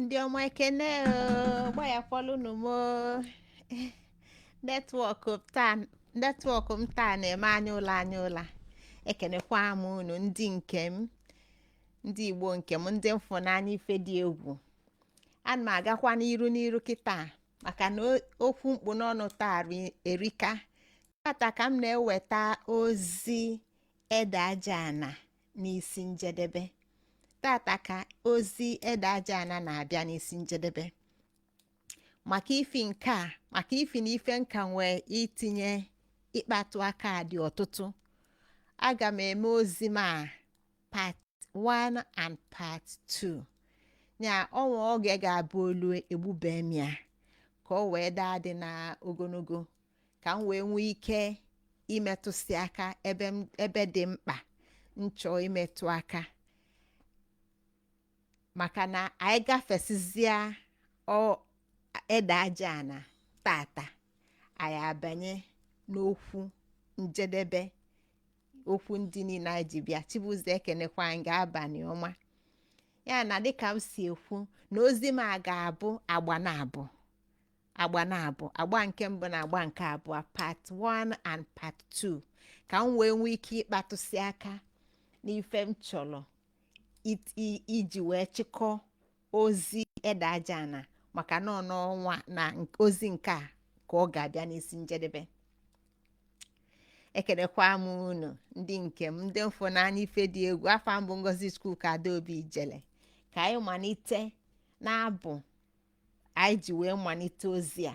Ndị ọma, ekene o, gbayakwalụnụ m o. Network taa, network m taa na-eme anya ụla anya ụla. Ekenekwa m unu, ndị nke m, ndị Igbo nke m, ndị mfụnanya ife dị egwu. Ana m agakwa n'iru n'iru kịta maka na okwu mkpu n'ọnụ taa erika. Tata ka m na-eweta ozi ede aja ana n'isi njedebe. Tata ka ozi ede aja ana na-abịa n'isi njedebe maka ifi nke a, maka ifi na ife nka nwee itinye ịkpatụ aka dị ọtụtụ. Aga m eme ozi m a part 1 and part 2 ya. Ọnwa oge ga-abụ olu egbube m ya ka o wee daa dị na ogologo, ka m wee nwee ike imetụsị aka ebe ebe dị mkpa nchọ imetụ aka, maka na anyị gafesizia ọ ede aja ana tata, anyị abanye n'okwu njedebe, okwu ndị niile anyị ji bịa. Chibuzo, ekenekwa anyị ga-abalị ọma. Ya na dịka m si ekwu na ozi m a ga-abụ agba na abụ, agba na abụ, agba nke mbụ na agba nke abụọ, part 1 and part 2, ka m wee nwee ike ịkpatụsị aka n'ife m chọrọ iji wee chịkọ ozi ede aja ana, maka na ọ n'ọnwa na ozi nke a ka ọ ga-abịa n'isi njedebe. Ekelekwa m unu, ndị nke m, ndị mfụnanya ife dị egwu. Afa mbụ Ngozi Chukwuka Adaobi Ijele. Ka anyị malite na-abụ anyị ji wee malite ozi a.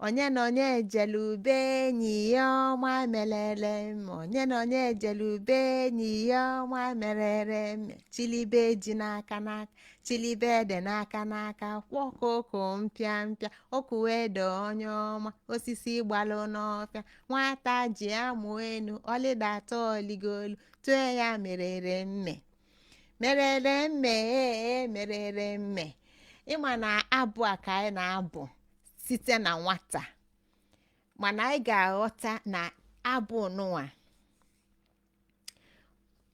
Onye na onye ejele ube enyi ya ọma merere m, onye na onye ejele ube enyi ya ọma merere m, chilibe ji n'aka n'aka, chilibe ede n'aka n'aka, kwọkoko mpịa mpịa okwu ede onye ọma, osisi gbalụ n'ọfịa, nwata ji amụ enu ọlịdata oligolu tụọ ya merere mme merere mme ee merere mme. Ịma na abụ a ka anyị na-abụ site na nwata, mana anyị ga-aghọta na abụ nụwa,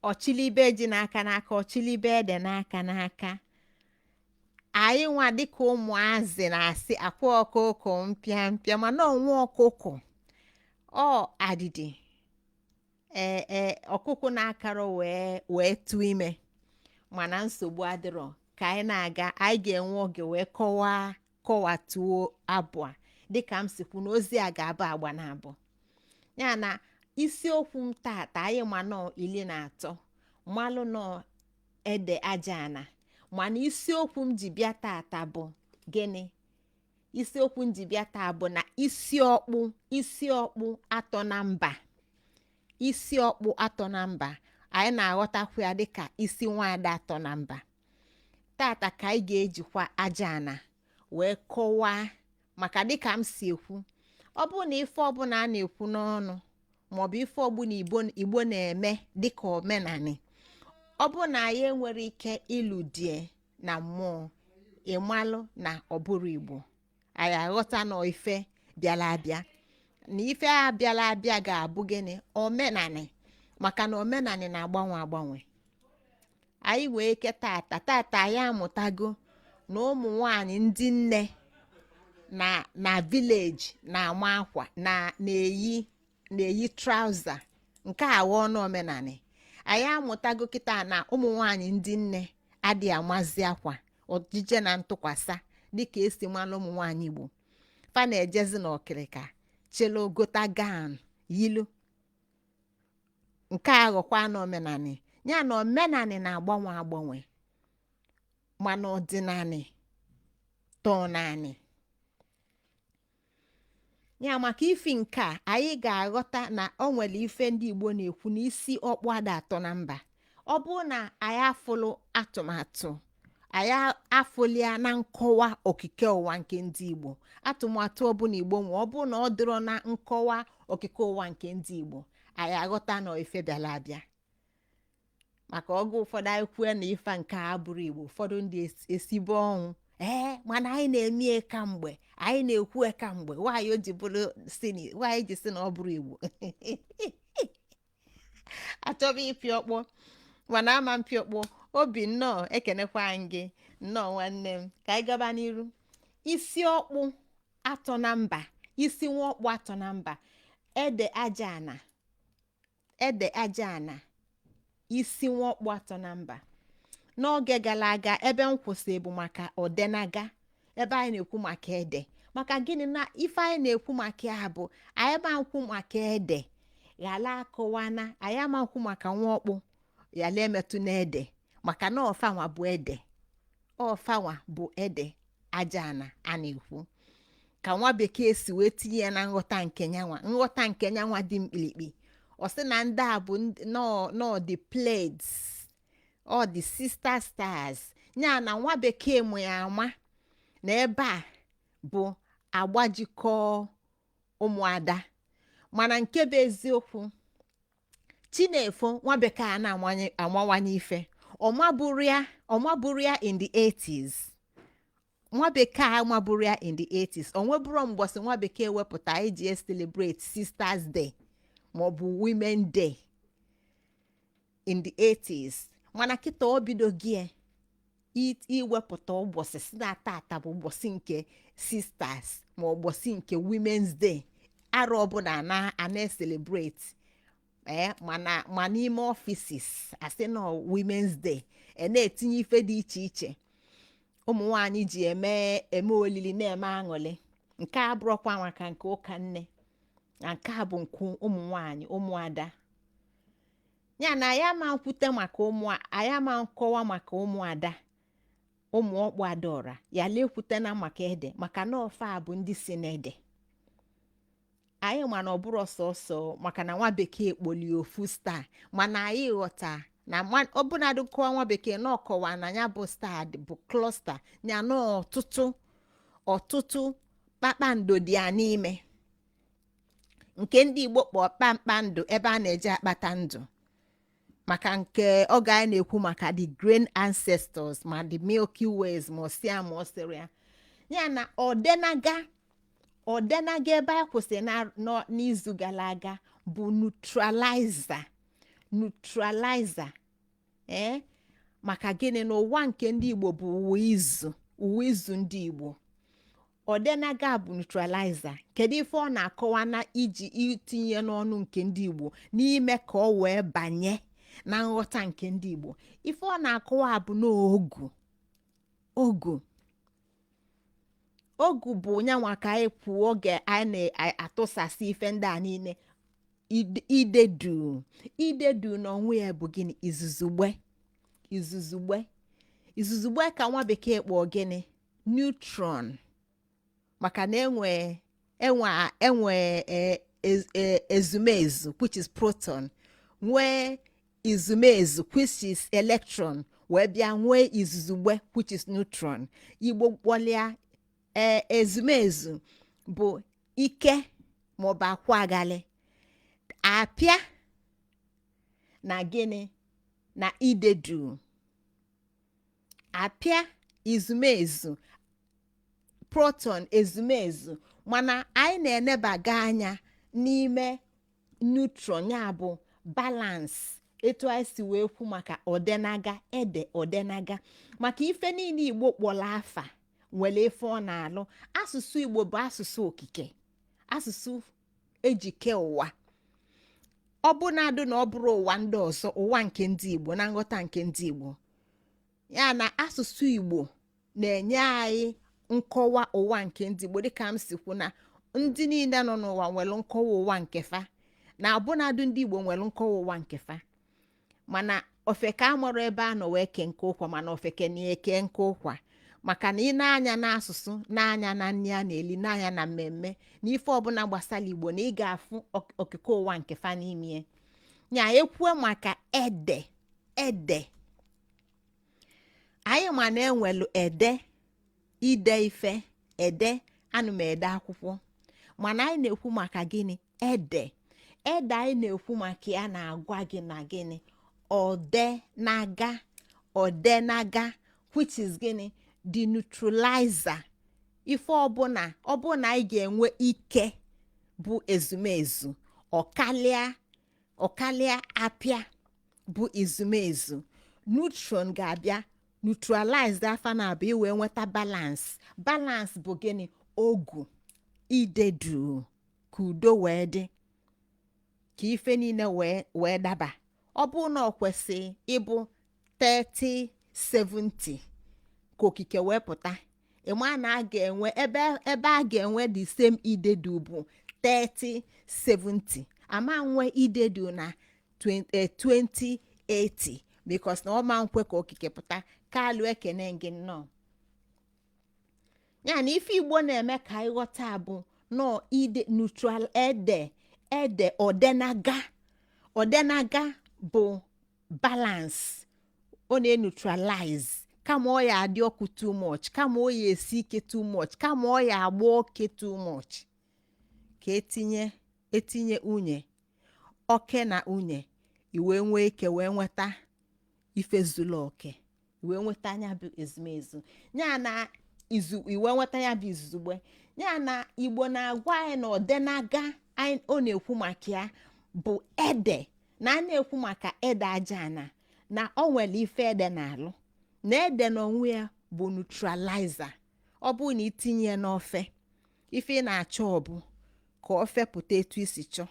ọchịlibe ji n'aka n'aka, ọchịlibe ede n'aka n'aka, anyị nwa dịka ụmụazị na-asị akwa ọkụkọ mpịa mpịa, mana ọnwa ọkụkọ ọ adịdị ee ee ọkụkọ na-akara wee wee tụọ ime. Mana nsogbu adịrọ, ka anyị na-aga, anyị ga-enwe oge wee kọwaa kọwatuo abụ a. Dịka m si kwu na ozi a ga-abụ agba na abụ, ya na isiokwu m tata, anyị ma nọ 13 malụ nọ ede aja ana, mana isiokwu m ji bịa tata bụ gịnị? Isiokwu m ji bịa taa bụ na isi ọkpụ, isi ọkpụ atọ na mba, isi ọkpụ atọ na mba. Anyị na-aghọtakwa ya dịka isi nwaada atọ na mba. Tata ka anyị ga-ejikwa aja ana wee kọwaa, maka dịka m si ekwu, ọ bụrụ na ife ọbụla a na-ekwu n'ọnụ maọbụ ife ọbụla Igbo na-eme dịka omenani, ọ bụrụ na anyị enwere ike ịlụ die na mmụọ, ịmalụ na ọ bụrụ Igbo, anyị aghọta na ife bịara abịa, na ife a bịara abịa ga-abụ gịnị? Omenani. Maka na omenani na-agbanwe agbanwe. Anyị wee ike tata tata anyị amụtago na ụmụ nwanyị ndị nne na village na-ama akwa na na-eyi trouser. Nke a ghọọ n'omenani. Anyị amụtago kịta na ụmụ nwanyị ndị nne adịghị amazi akwa ojije na ntụkwasa dịka esi mara ụmụ nwanyị Igbo. Fa na-ejezi n'ọkịrịka chelu gota gown yilu. Nke a ghọkwa na omenani. Ya na omenani na-agbanwe agbanwe, mana ọdịnani tọnani ya. Maka ifi nke a, anyị ga-aghọta na o nwere ife ndị Igbo na-ekwu na isi ọkpụ ada atọ na mba. Ọ bụrụ na anyị afụlụ atụmatụ, anyị afụlia na nkọwa okike ụwa nke ndị Igbo, atụmatụ ọbụla Igbo nwe, ọ bụrụ na ọ dịrọ na nkọwa okike ụwa nke ndị Igbo, anyị aghọta na ife bịara abịa. Maka oge ụfọdụ anyị kwue na ife nke a bụrụ Igbo, ụfọdụ ndị esibe ọnwụ ee, mana anyị na-eme kamgbe, anyị na-ekwu kamgbe, nwaanyị o ji bụrụ si nwaanyị ji si na ọ bụrụ Igbo, achọba ịpị ọkpọ, mana ama mpị ọkpọ obi. Nnọọ, ekenekwa anyị gị. Nnọọ nwanne m, ka anyị gaba n'iru. Isi ọkpụ atọ na mba, isi nwa ọkpụ atọ na mba, ede aja ana, ede aja ana, isi nwa ọkpụ atọ na mba. N'oge gara aga, ebe m kwụsị bụ maka ọdenaga, ebe anyị na-ekwu maka ede. Maka gịnị na ife anyị na-ekwu maka ya bụ anyị ma nkwu maka ede ghara akọwana, anyị ama nkwu maka nwa ọkpụ yala emetụ n'ede, maka na ọfanwa bụ ede, ọfanwa bụ ede aja ana a na-ekwu. Ka nwa bekee si wee tinye ya na nghọta nke nyanwa, nghọta nke nyanwa dị mkpirikpi, ọ sị na ndị a bụ nọ the Pleiades or the sister stars. Ya na nwa bekee mụ ya ama na ebe a bụ agbajikọ ụmụada. Mana nke bụ eziokwu, Chinefo, nwa bekee a na-amawanye ife, ọmabụrụ ya in the 80s. Nwa bekee a mabụrụ ya in the 80s. O nwebụrụ mgbọsị nwa bekee wepụta iji celebrate Sisters Day maọbụ Women Day in the 80s. Mana kịta o bido gie iwepụta ụbọchị si na tata bụ ụbọchị nke sisters ma ụbọchị nke Women's Day. Arọ ọbụla na ana celebrate ee, mana ma n'ime offices, asị na Women's Day, e na-etinye ife dị iche iche ụmụ nwanyị ji eme eme olili, na-eme aṅụrị. Nke a bụrụkwa maka nke ụka nne na nke a bụ nke ụmụ nwanyị, ụmụada. Ya na anyị ama nkwute maka ụmụ, anyị ama nkọwa maka ụmụada, ụmụ ọkpụ adaọra ya lekwute na maka ede, maka na ofe a bụ ndị si n'ede. Anyị ma na ọ bụrụ sọsọ maka na nwa bekee kpolie ofu star, mana anyị ghọta na ọbụnadị nkọwa nwa bekee na ọkọwa na ya bụ star bụ cluster ya na ọtụtụ ọtụtụ kpakpando dị ya n'ime, nke ndị Igbo kpọọ kpakpando ebe a na-eje akpata ndụ, maka nke oge anyị na-ekwu maka the grain ancestors, ma the Milky Ways, ma ọsịa ma ọsịrị ya. Ya na ọdenaga, ọdenaga ebe anyị kwụsịrị n'izu gara aga bụ neutralizer, neutralizer. Ee, maka gịnị? N'ụwa nke ndị Igbo bụ ụwa izu, ụwa izu ndị Igbo, ọdenaga bụ neutralizer. Kedu ife ọ na-akọwa na iji itinye n'ọnụ nke ndị Igbo n'ime ka ọ wee banye na nghọta nke ndị Igbo? Ife ọ na-akọwa bụ n'ogu ogu ogu bụ nyanwa ka anyị kwuo oge anyị na-atụsasị ife ndị a niile. Idedu, idedu n'onwe ya bụ gịnị? Izuzugbe, izuzugbe, izuzugbe ka nwa bekee kpọọ gịnị? Neutron. Maka na enwe enwe enwe ezumezu, which is proton, nwee izumezu, which is electron, wee bịa nwee izuzugbe, which is neutron. Igbo kpọlịa ee, ezumezu bụ ike maọbụ akwa agali apịa na gịnị na idedu apịa izumezu, proton, ezumezu. Mana anyị na-enebaga anya n'ime neutron, ya bụ balance. Etu anyị si wee kwu maka ọdenaga, ede ọdenaga, maka ife niile Igbo kpọrọ afa nwere ife ọ na-alụ. Asụsụ Igbo bụ asụsụ okike, asụsụ ejike ụwa. Ọ bụ na-adụ na ọ bụrụ ụwa ndị ọzọ, ụwa nke ndị Igbo na nghọta nke ndị Igbo, ya na asụsụ Igbo na-enye anyị nkọwa ụwa nke ndị Igbo. Dịka m si kwu na ndị niile nọ n'ụwa nwere nkọwa ụwa nke fa, na ọbụnadụ ndị Igbo nwere nkọwa ụwa nke fa. Mana ofeke amụrụ ebe a nọ wee kee nke ụkwa, mana ofeke na-eke nke ụkwa, maka na ị na-anya n'asụsụ, na-anya na nri a na-eli, na-anya na mmemme na ife ọbụla gbasara Igbo, na ị ga-afụ okike ụwa nke fa n'ime ya. Ekwue maka ede, ede anyị ma na enwelu ede ide ife, ede anụ m ede akwụkwọ. Mana anyị na-ekwu maka gịnị? Ede, ede anyị na-ekwu maka ya na-agwa gị na gịnị? Ọdenaga, ọdenaga, which is gịnị? The neutralizer. Ife ọbụla ọbụla anyị ga-enwe ike bụ ezumezu, ọkalịa, ọkalịa apịa bụ izumezu, neutron ga-abịa. Neutralize afa na abụ iwee nweta balance. Balance bụ gịnị? Ogu idedu, ka udo wee dị, ka ife niile wee daba. Ọ bụ na ọ kwesị ịbụ 30 70 ka okike wee pụta, ịma na a ga-enwe ebe a ga-enwe the same idedu bụ 30 70. Ama nwe idedu na 20 80, because na ọ ma nkwe ka okike pụta. Kalụ, ekene gị, nnọọ. Ya na ife Igbo na-eme ka anyị ghọta bụ nọọ ide neutral, ede ede ọdenaga. Ọdenaga bụ balance. Ọ na-neutralize kama ọ ya adị ọkụ too much, kama ọ ya esi ike too much, kama ọ ya agba oke too much, ka etinye unye oke na unye, iwee nwee ike wee nweta ife zuru oke, iwee nweta anya bụ ezumezu ya na izu, iwee nweta ya bụ izugbe. Ya na Igbo na-agwa anyị na ọdenaga anyị ọ na-ekwu maka ya bụ ede, na a na-ekwu maka ede aja na na ọ nwere ife ede na-alụ, na ede n'onwe ya bụ neutralizer. Ọ bụrụ na itinye ya n'ofe, ife ị na-achọ ọ bụ ka ofe pụta etu isi chọọ.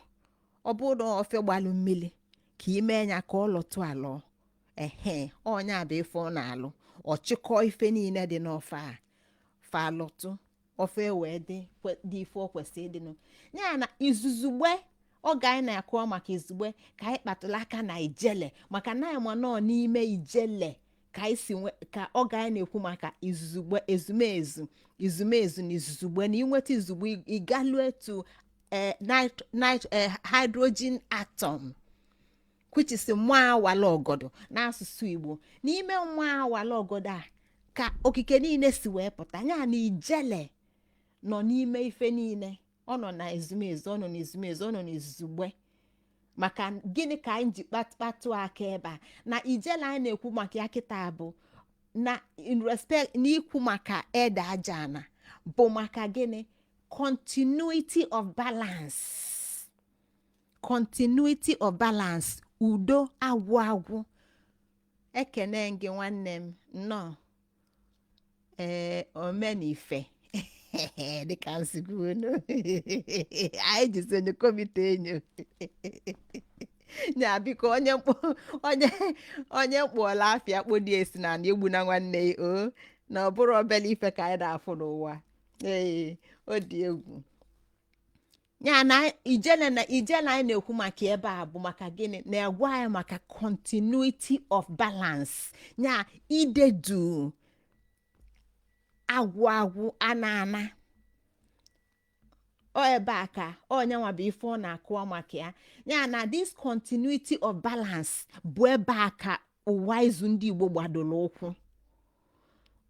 Ọ bụrụ na ofe gbalụ mmiri, ka ime ya ka ọ lọtụ alọ. Ehe, ọnya bụ ife ọ na-alụ. Ọchịkọ ife niile dị n'ofe a fa lọtụ, ofe wee dị dị ife ọ kwesịrị ịdịnụ. Ya na izuzugbe, oge anyị na-akụọ maka izugbe, ka anyị kpatụrụ aka na ijele, maka na anyị ma nọọ n'ime ijele ka anyị si nwe ka oge anyị na-ekwu maka izuzugbe, ezumezu, izumezu na izuzugbe, na inweta izugbe, ịgalu etu hydrogen atom, which is nwa awala ọgọdọ n'asụsụ Igbo. N'ime nwa awala ọgọdọ a ka okike niile si wee pụta. Ya na ijele nọ n'ime ife niile. Ọ nọ na ezumezu, ọ nọ na ezumezu, ọ nọ na izugbe. Maka gịnị ka anyị ji kpatụ aka ebe a na ijele anyị na-ekwu maka ya kịta? Bụ na in respect n'ikwu maka ede aja ana bụ maka gịnị? Continuity of balance, continuity of balance, udo agwụ agwụ. Ekene gị, nwanne m, nnọọ. Ee, omenife, dịka m si kwuo unu, anyị jizi onye komite enyo nya. Biko, onye onye onye mkpụọla afịa kpodi esi na egbu na nwanne ya o na ọ bụrụ obele ife ka anyị na-afụ n'ụwa. Ee, ọ dị egwu. Ya na ijele, na ijele anyị na-ekwu maka ebe a bụ maka gịnị? Na-agwa anyị maka continuity of balance, ya idedu agwụ agwụ ana ana. Ọ ebe a ka onyenwa bụ ife ọ na-akụwa maka ya. Ya na this continuity of balance bụ ebe a ka ụwa izu ndị Igbo gbadoro ụkwụ.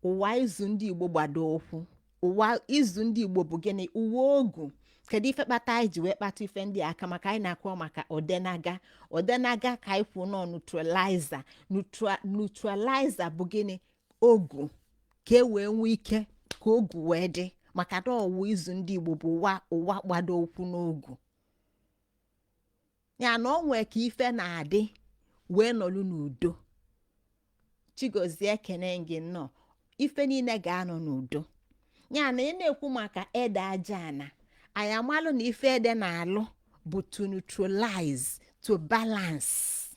Ụwa izu ndị Igbo gbado ụkwụ, ụwa izu ndị Igbo bụ gịnị? Uwe ogu. Kedu ife kpata anyị ji wee kpata ife ndị a aka? Maka anyị na-akọ maka odenaga. Odenaga ka anyị kwuo nọ neutralizer. Neutralizer bụ gịnị? Ogu, ka e wee nwee ike ka ogu wee dị, maka na ọwụ izu ndị Igbo bụ ụwa, ụwa gbado ụkwụ n'ogu. Ya na ọ nwee ka ife na-adị wee nọlụ n'udo. Chigozie, ekene gị, nnọọ. Ife niile ga-anọ n'udo. Ya na ị na-ekwu maka ede aja ana, anyị amalụ na ife ede na-alụ bụ to neutralize, to balance,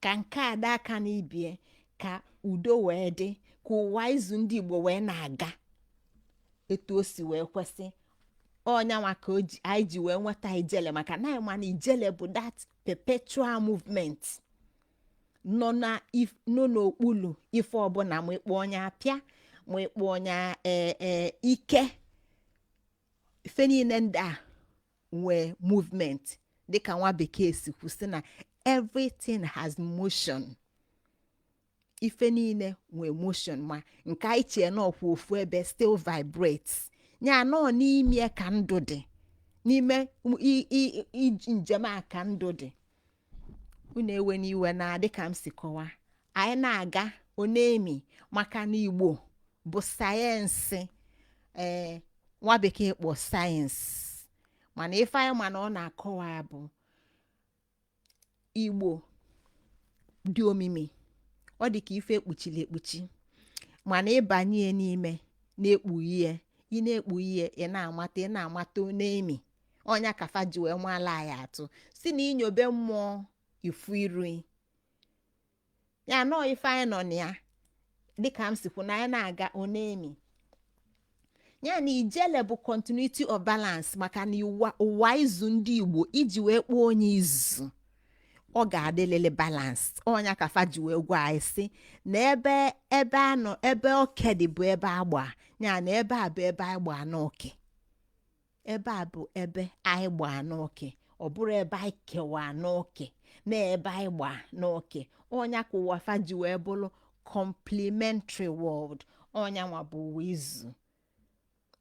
ka nke a dị aka n'ibie, ka udo wee dị, ka ụwa izu ndị Igbo wee na-aga etu o si wee kwesị. Ọnyanwa ka anyị ji wee nweta ijele, maka na anyị ma na ijele bụ that perpetual movement nọ na nọ n'okpuru ife ọbụla, ma ịkpọ onye apịa, ma ịkpọ onye ee ike, ife niile ndị a nwee movement. Dịka nwa bekee si kwu sị na everything has motion. Ife niile nwee motion, ma nke anyị chee n'ọkwa ofu ebe still vibrates. Ya nọ n'ime ka ndụ dị, n'ime njem a ka ndụ dị. Unu ewe n'iwe na dịka m si kọwaa, anyị na-aga onemi, maka na Igbo bụ sayensị. Ee, nwa bekee kpọ sayensị, mana ife anyị ma na ọ na-akọwa bụ Igbo dị omimi. Ọ dị ka ife ekpuchiri ekpuchi, mana ịbanye ya n'ime na-ekpughe ya, ị na-ekpughe ya, ị na-amata, ị na-amata n'emi ọnya kafa ji wee maala anyị atụ si na inyobe mmụọ ifu iru ya nọọ. Ife anyị nọ na ya, dịka m sikwu na anyị na-aga onemi ya na ijele bụ continuity of balance, maka na ụwa izu ndị Igbo, iji wee kpọọ onye izu, ọ ga-adịlịlị balance. Ọnya ka fa ji wee gwa anyị sị na ebe anọ, ebe oke dị bụ ebe agba ya, na ebe a bụ ebe anyị gbaa n'oke, ebe a bụ ebe anyị gbaa n'oke, ọ bụrụ ebe anyị kewaa n'oke na ebe anyị gbaa n'oke. Ọnya ka ụwa fa ji wee bụrụ complementary world. Ọnya nwa bụ ụwa izu,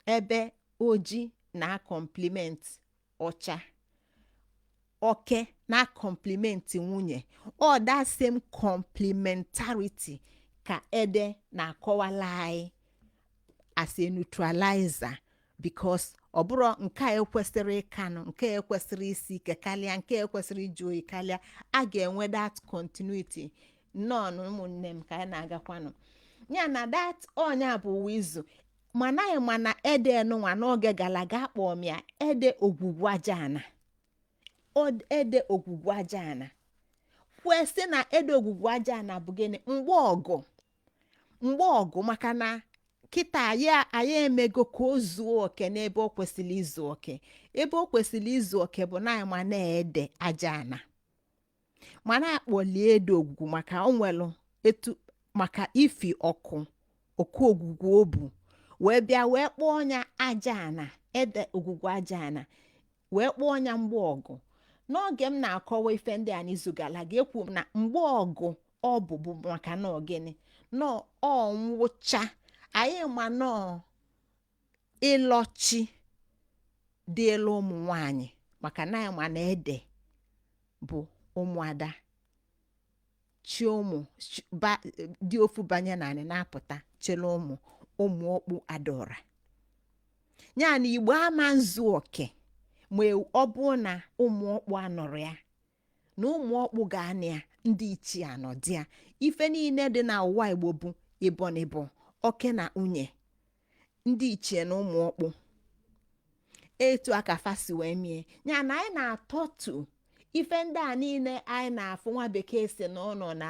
ebe oji na complement ọcha, oke na complement nwunye. Ọ that same complementarity ka ede na-akọwala anyị as a neutralizer, because ọ bụrụ nke a ekwesịrị ịkanụ, nke a ekwesịrị isi ike karịa, nke a ekwesịrị iju oyi karịa, a ga-enwe that continuity. Nnọọ ụmụnne m, ka anyị na-agakwanụ ya na that ọnya bụ ụwa izu. Mana anyị mana ede nụnwa n'oge gara aga, akpọọ m ya ede ogwugwu aja ana. Ede ogwugwu aja ana kwesị na ede ogwugwu aja ana bụ gịnị? Mgbe ọgụ, mgbe ọgụ, maka na kịta anyị emego ka o zuo oke n'ebe o kwesịrị izu oke. Ebe o kwesịrị izu oke bụ na anyị ma na-ede aja ana, mana akpọlie ede ogwugwu maka o nwelu etu, maka ifi ọkụ oku ogwugwu o bu wee bịa, wee kpọọ ya aja ana, ede ogwugwu aja ana, wee kpọọ ya mgbe ọgụ. N'oge m na-akọwa ife ndị a n'izu gara aga, ekwu m na mgbe ọgụ ọ bụ maka na ogene nọ ọ nwụcha anyị, ma nọọ ịlọchi dị elu ụmụ nwanyị, maka na anyị ma na ede bụ ụmụada chi ụmụ dị ofu banye naanị na-apụta chele ụmụ ụmụ ọkpụ adaọra ya na Igbo ama nzu oke ma ọ bụ na ụmụ ọkpụ anọrọ ya, na ụmụ ọkpụ ga-anị ya, ndị ichie anọdị ya. Ife niile dị na ụwa Igbo bụ ịbọnịbọ, oke na nwunye, ndị ichie na ụmụ ọkpụ. Etu a ka fa si wee mie ya na anyị na-atọtu ife ndị a niile anyị na-afụ. Nwa bekee si na ọ nọ na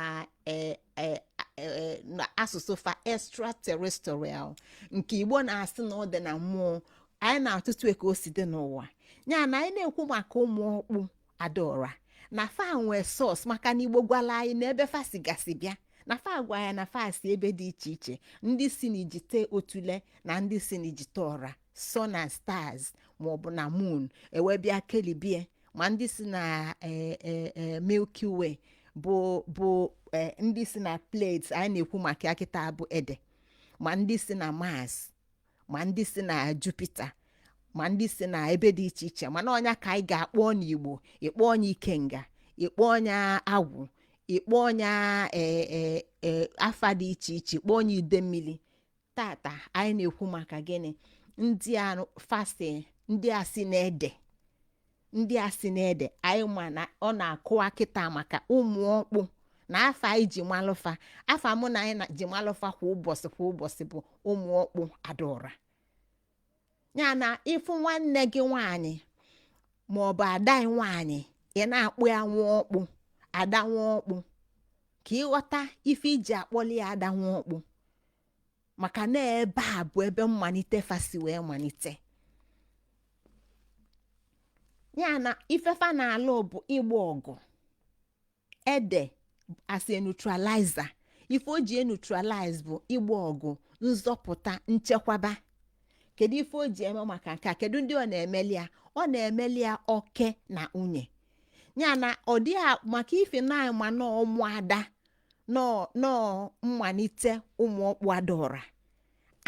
na asụsụ fa extraterrestrial, nke Igbo na-asị na ọ dị na mmụọ. Anyị na-atụtụ ka o si dị n'ụwa ya na anyị na-ekwu maka ụmụ ọkpụ adaọra na fa nwee source, maka na Igbo gwala anyị na ebe fa si gasị bịa, na fa gwa ya na fa si ebe dị iche iche, ndị si n'ijite otule na ndị si n'ijite ọra, sun and stars, maọbụ na moon, ewee bịa kelibie, ma ndị si na Milky Way bụ ndị si na Pleiades anyị na-ekwu maka ya kịta bụ ede, ma ndị si na Mars, ma ndị si na Jupiter, ma ndị si na ebe dị iche iche. Mana ọnya ka anyị ga-akpọ n'Igbo, ịkpọ ọnya ikenga, ịkpọ ọnya agwụ, ịkpọ ọnya afa dị iche iche, ịkpọ ọnya ide mmiri. Tata anyị na-ekwu maka gịnị? Ndị a fasi, ndị a si na-ede, ndị a si na-ede. Anyị ma na ọ na-akụwa kịta maka ụmụ ọkpụ na afa anyị ji malụfa. Afa mụ na anyị ji malụfa kwa ụbọchị kwa ụbọchị bụ ụmụ ọkpụ adaọra ya na ịfụ nwanne gị nwaanyị ma ọ bụ ada gị nwaanyị, ị na-akpụ ya nwa ọkpụ, ada nwa ọkpụ, ka ịghọta ife iji akpọli ya ada nwa ọkpụ, maka na ebe a bụ ebe mmalite fa si wee malite ya na ifefa na-alụ bụ ịgba ọgụ. Ede as a neutralizer, ife o ji neutralize bụ ịgba ọgụ, nzọpụta, nchekwaba. Kedu ife o ji eme maka nke a? Kedu ndị ọ na-emeli ya? Ọ na-emeli ya oke na nwunye ya, na ọ dịghị maka ife na ma na ụmụada nọọ mmalite ụmụ ọkpụ adaọra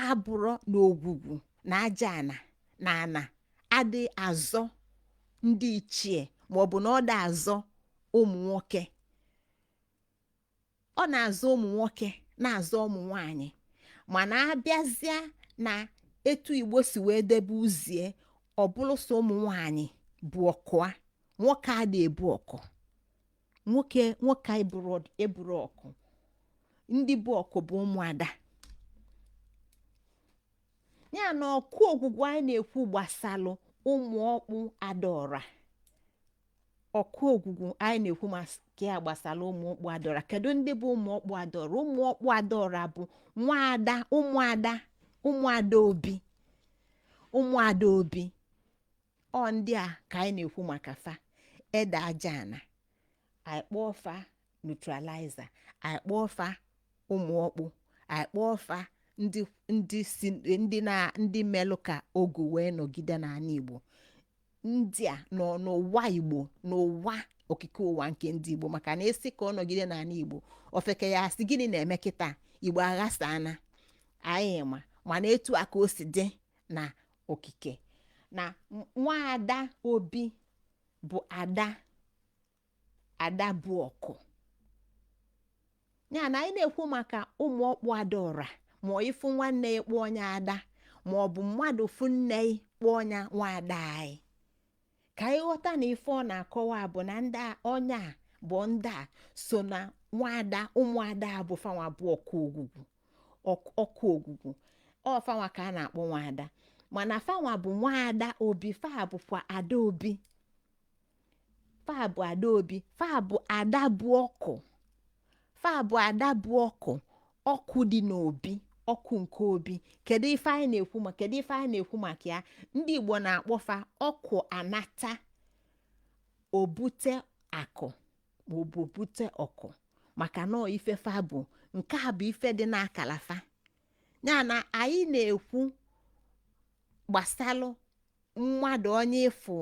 abụrọ na ogwugwu na aja ana na ana adị azọ ndị ichie, maọbụ na ọ dị azọ ụmụ nwoke. Ọ na-azọ ụmụ nwoke, na-azọ ụmụ nwanyị, mana abịazịa na etu Igbo si wee debe uzie, ọ bụrụ sọ ụmụ nwanyị bụ ọkụa, nwoke a na-ebu ọkụ, nwoke eburu ọkụ. Ndị bụ ọkụ bụ ụmụada. Ya na ọkụ ogwugwu anyị na-ekwu gbasalụ ụmụ ọkpụ adaọra. Ọkụ ogwugwu anyị na-ekwu maka ya gbasara ụmụ ọkpụ adaọra. Kedu ndị bụ ụmụ ọkpụ adaọra? Ụmụ ọkpụ adaọra bụ nwaada, ụmụada, ụmụada obi, ụmụada obi. Ọ ndị a ka anyị na-ekwu maka fa. Ede aja ana anyị kpọọ fa neutralizer, anyị kpọọ fa ụmụ ọkpụ, anyị kpọọ fa ndị ndị si ndị na ndị melụ ka ogu wee nọgide n'ala Igbo. Ndị a nọ n'ụwa Igbo, n'ụwa okike, ụwa nke ndị Igbo, maka na esi ka ọ nọgide n'ala Igbo. Ofeke ya asị, gịnị na-eme kịta? Igbo aghasana anyị. Ma mana etu a ka o si dị na okike na nwaada obi bụ ada, ada bụ ọkụ. Ya na anyị na-ekwu maka ụmụ ọkpụ adaọra, ma ọ ịfụ nwanne ya kpọọ onye ada, ma ọ bụ mmadụ fụ nne ya kpọọ onye nwaada anyị, ka anyị ghọta na ife ọ na-akọwa bụ na ndị onye a bụ ndị a so na nwaada, ụmụada bụ fanwa bụ ọkụ ogwugwu, ọkụ ogwugwu. Ọ fanwa ka a na-akpọ nwaada, mana fanwa bụ nwaada obi, fa bụkwa ada obi, fa bụ ada obi, fa bụ ada bụ ọkụ, fa bụ ada bụ ọkụ, ọkụ dị n'obi, ọkụ nke obi. Kedu ife anyị na-ekwu? Ma kedu ife anyị na-ekwu maka ya? Ndị Igbo na-akpọfa ọkụ anata obute akụ ma ọ bụ obute ọkụ, maka na ọ ife fa bụ nke a bụ ife dị n'akala fa. Ya na anyị na-ekwu gbasalụ mmadụ onye ịfụ,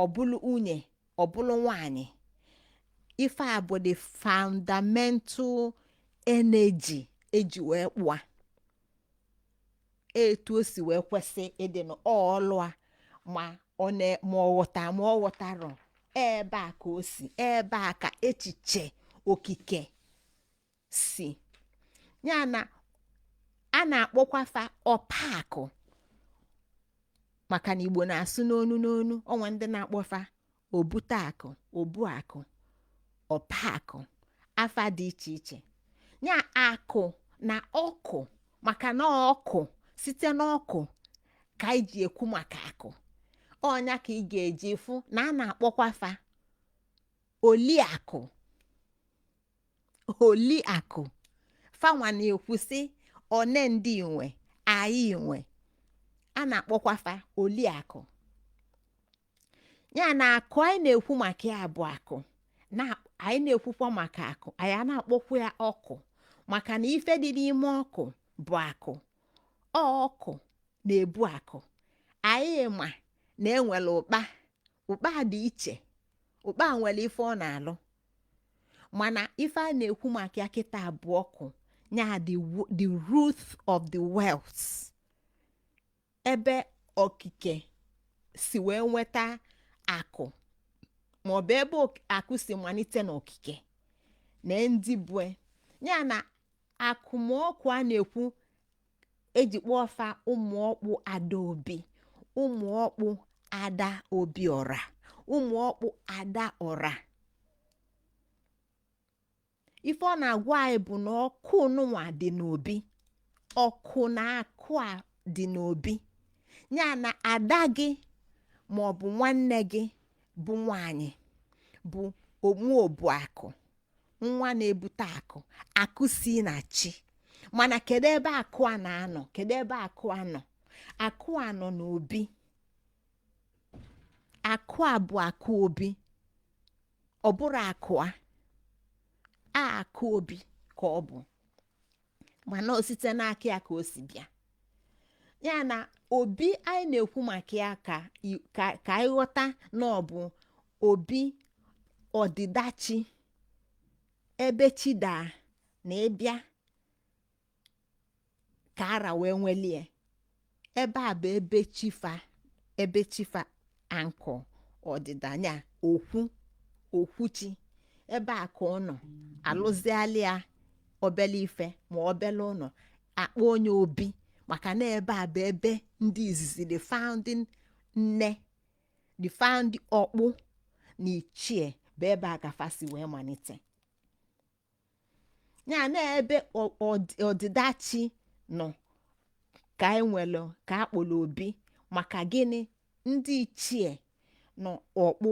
ọbụlụ nwunye, ọbụlụ nwanyị. Ife a bụ the fundamental energy eji wee kpụa etu o si wee kwesị ịdị n'ọlụ a. Ma ọ na ma ọ ghọta ma ọ ghọtarọ, ebe a ka o si, ebe a ka echiche okike si. Ya na a na-akpọkwa fa ọpaakụ, maka na Igbo na-asụ n'onu n'onu. Onwe ndị na-akpọfa obute akụ, obu akụ, ọpaakụ, afa dị iche iche. Ya akụ na ọkụ, maka na ọkụ, site n'ọkụ ka anyị ji ekwu maka akụ. Ọnya ka ị ga-eji fụ na a na-akpọkwa fa oliakụ, oliakụ. Fanwa na-ekwu sị one ndị nwe anyị nwe, a na-akpọkwa fa oliakụ. Ya na akụ anyị na-ekwu maka ya bụ akụ na anyị na-ekwukwa maka akụ, anyị a na-akpọkwa ya ọkụ, maka na ife dị n'ime ọkụ bụ akụ. Ọ ọkụ na-ebu akụ. Anyị ma na enwere ụkpa. Ụkpa dị iche, ụkpa nwere ife ọ na-alụ, mana ife a na-ekwu maka ya kịta bụ ọkụ ya, the root of the wealth, ebe okike si wee nweta akụ, maọbụ ebe akụ si malite n'okike na ndị bue ya. Na akụmọkụ a na-ekwu eji kpọọ fa ụmụ ọkpụ adaobi, ụmụ ọkpụ ada obiọra, ụmụ ọkpụ ada ọra. Ife ọ na-agwa anyị bụ na ọkụ nụnwa dị n'obi, ọkụ na akụ a dị n'obi. Ya na ada gị ma ọ bụ nwanne gị bụ nwanyị bụ nwa akụ, nwa na-ebute akụ, akụ si na chi. Mana kedu ebe akụ a na-anọ? Kedu ebe akụ a nọ? Akụ a nọ n'obi. Akụ a bụ akụ obi. Ọ bụrụ akụ a a akụ obi ka ọ bụ, mana o site n'aka ya ka o si bịa. Ya na obi anyị na-ekwu maka ya, ka anyị ghọta na ọ bụ obi ọdịdachi, ebe chi daa na ịbịa ka ara wee nwelie. Ebe a bụ ebe chifa, ebe chifa ankọ ọdịda ya, okwu okwuchi. Ebe a ka ọ nọ alụziala ya obele ife ma obele ụlọ akpọ onye obi, maka na ebe a bụ ebe ndị izizi, the founding nne, the founding ọkpụ na ichie, bụ ebe a ka fa si wee malite. Ya na ebe ọdịda chi nọ ka anyị nwere ka akpọrọ obi. Maka gịnị? Ndị ichie na ọkpụ,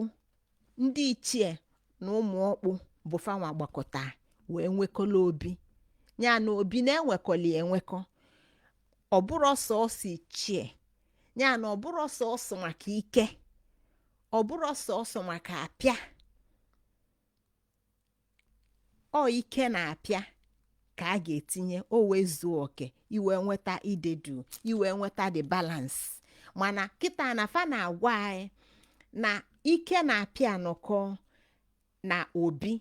ndị ichie na ụmụ ọkpụ bụ fanwa gbakọta wee nwekọla obi. Ya na obi na-enwekọli enwekọ, ọ bụrụ sọsọ ichie, ya na ọ bụrụ sọsọ maka ike, ọ bụrụ sọsọ maka apịa. Ọ ike na-apịa ka a ga-etinye o wee zuo oke, iwee nweta idedu, iwee nweta the balance. Mana kịta na fa na-agwa anyị na ike na-apịa nọkọ na obi,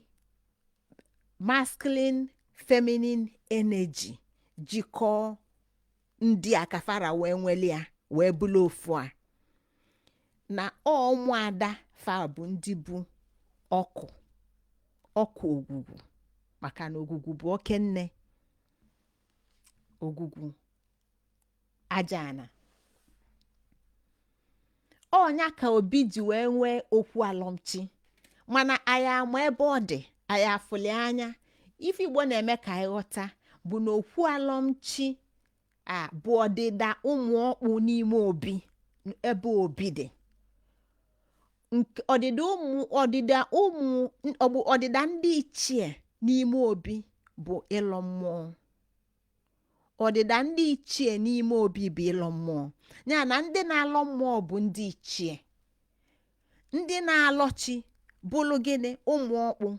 masculine feminine energy jikọọ ndị a ka fara wee nweli ya wee bụrụ ofu a. Na ọ ụmụada fa bụ ndị bụ ọkụ, ọkụ ogwugwu, maka na ogwugwu bụ oke nne, ogwugwu aja ana. Ọnya ka obi ji wee nwee okwu alọmchi. Mana anyị ama ebe ọ dị, anyị afụli anya. Ife Igbo na-eme ka anyị ghọta bụ na okwu alọmchi a bụ ọdịda ụmụ ọkpụ n'ime obi, ebe obi dị. Nke ọdịda ụmụ, ọdịda ụmụ ọgbụ, ọdịda ndị ichie n'ime obi bụ ịlọ mmụọ. Ọdịda ndị ichie n'ime obi bụ ịlọ mmụọ. Ya na ndị na-alọ mmụọ bụ ndị ichie, ndị na-alọchi bụlụ gịnị? Ụmụ ọkpụ.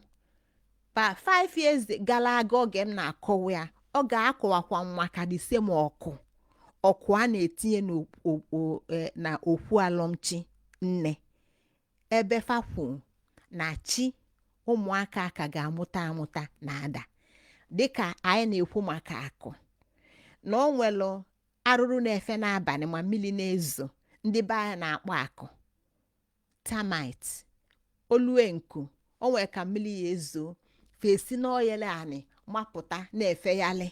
Pa 5 years gara aga, oge m na-akọwa ya, ọ ga-akọwakwa m maka the same ọkụ, ọkụ a na-etinye na okwu alọmchi nne, ebe fakwu na chi ụmụaka ka ga-amụta amụta na-ada. Dịka anyị na-ekwu maka akụ na ọ nwere arụrụ na-efe n'abalị ma mmiri na-ezo, ndị be anyị na-akpọ akụ termite olue nku. O nwere ka mmiri ya ezo, fesi n'oyele anị mapụta na-efeghalị.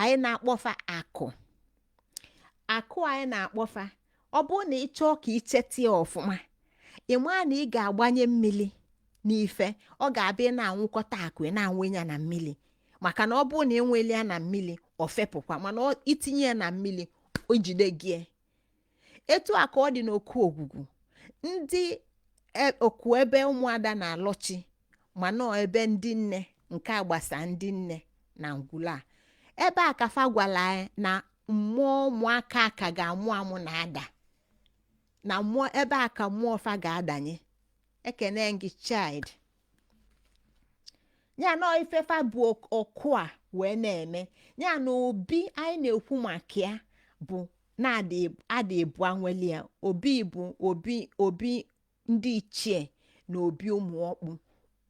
Anyị na-akpọfa akụ. Akụ anyị na-akpọfa, ọ bụrụ na ị chọọ ka ị cheta ya ọfụma, ị maa na ị ga-agbanye mmiri n'ife, ọ ga-abịa ị na-anwụkọta akụ, ị na-anwụ ya na mmiri. Maka na ọ bụrụ na ị nweli ya na mmiri, ọ fepụkwa. Mana itinye ya na mmiri, o jide gị. Etu a ka ọ dị n'okwu ogwugwu ndị okwu ebe ụmụada na-alọchi, ma nọọ ebe ndị nne nke agbasa ndị nne na ngwulu a, ebe a ka fa gwara anyị na mmụọ ụmụaka ka ga-amụ amụ na-ada na mmụọ, ebe a ka mmụọ fa ga-adanye. Ekene gị, child. Ya na ifefa bụ ọkụ a wee na-eme ya na obi anyị na-ekwu maka ya bụ na ada ebu anweli ya. Obi bụ obi, obi ndị ichie na obi ụmụ ọkpụ.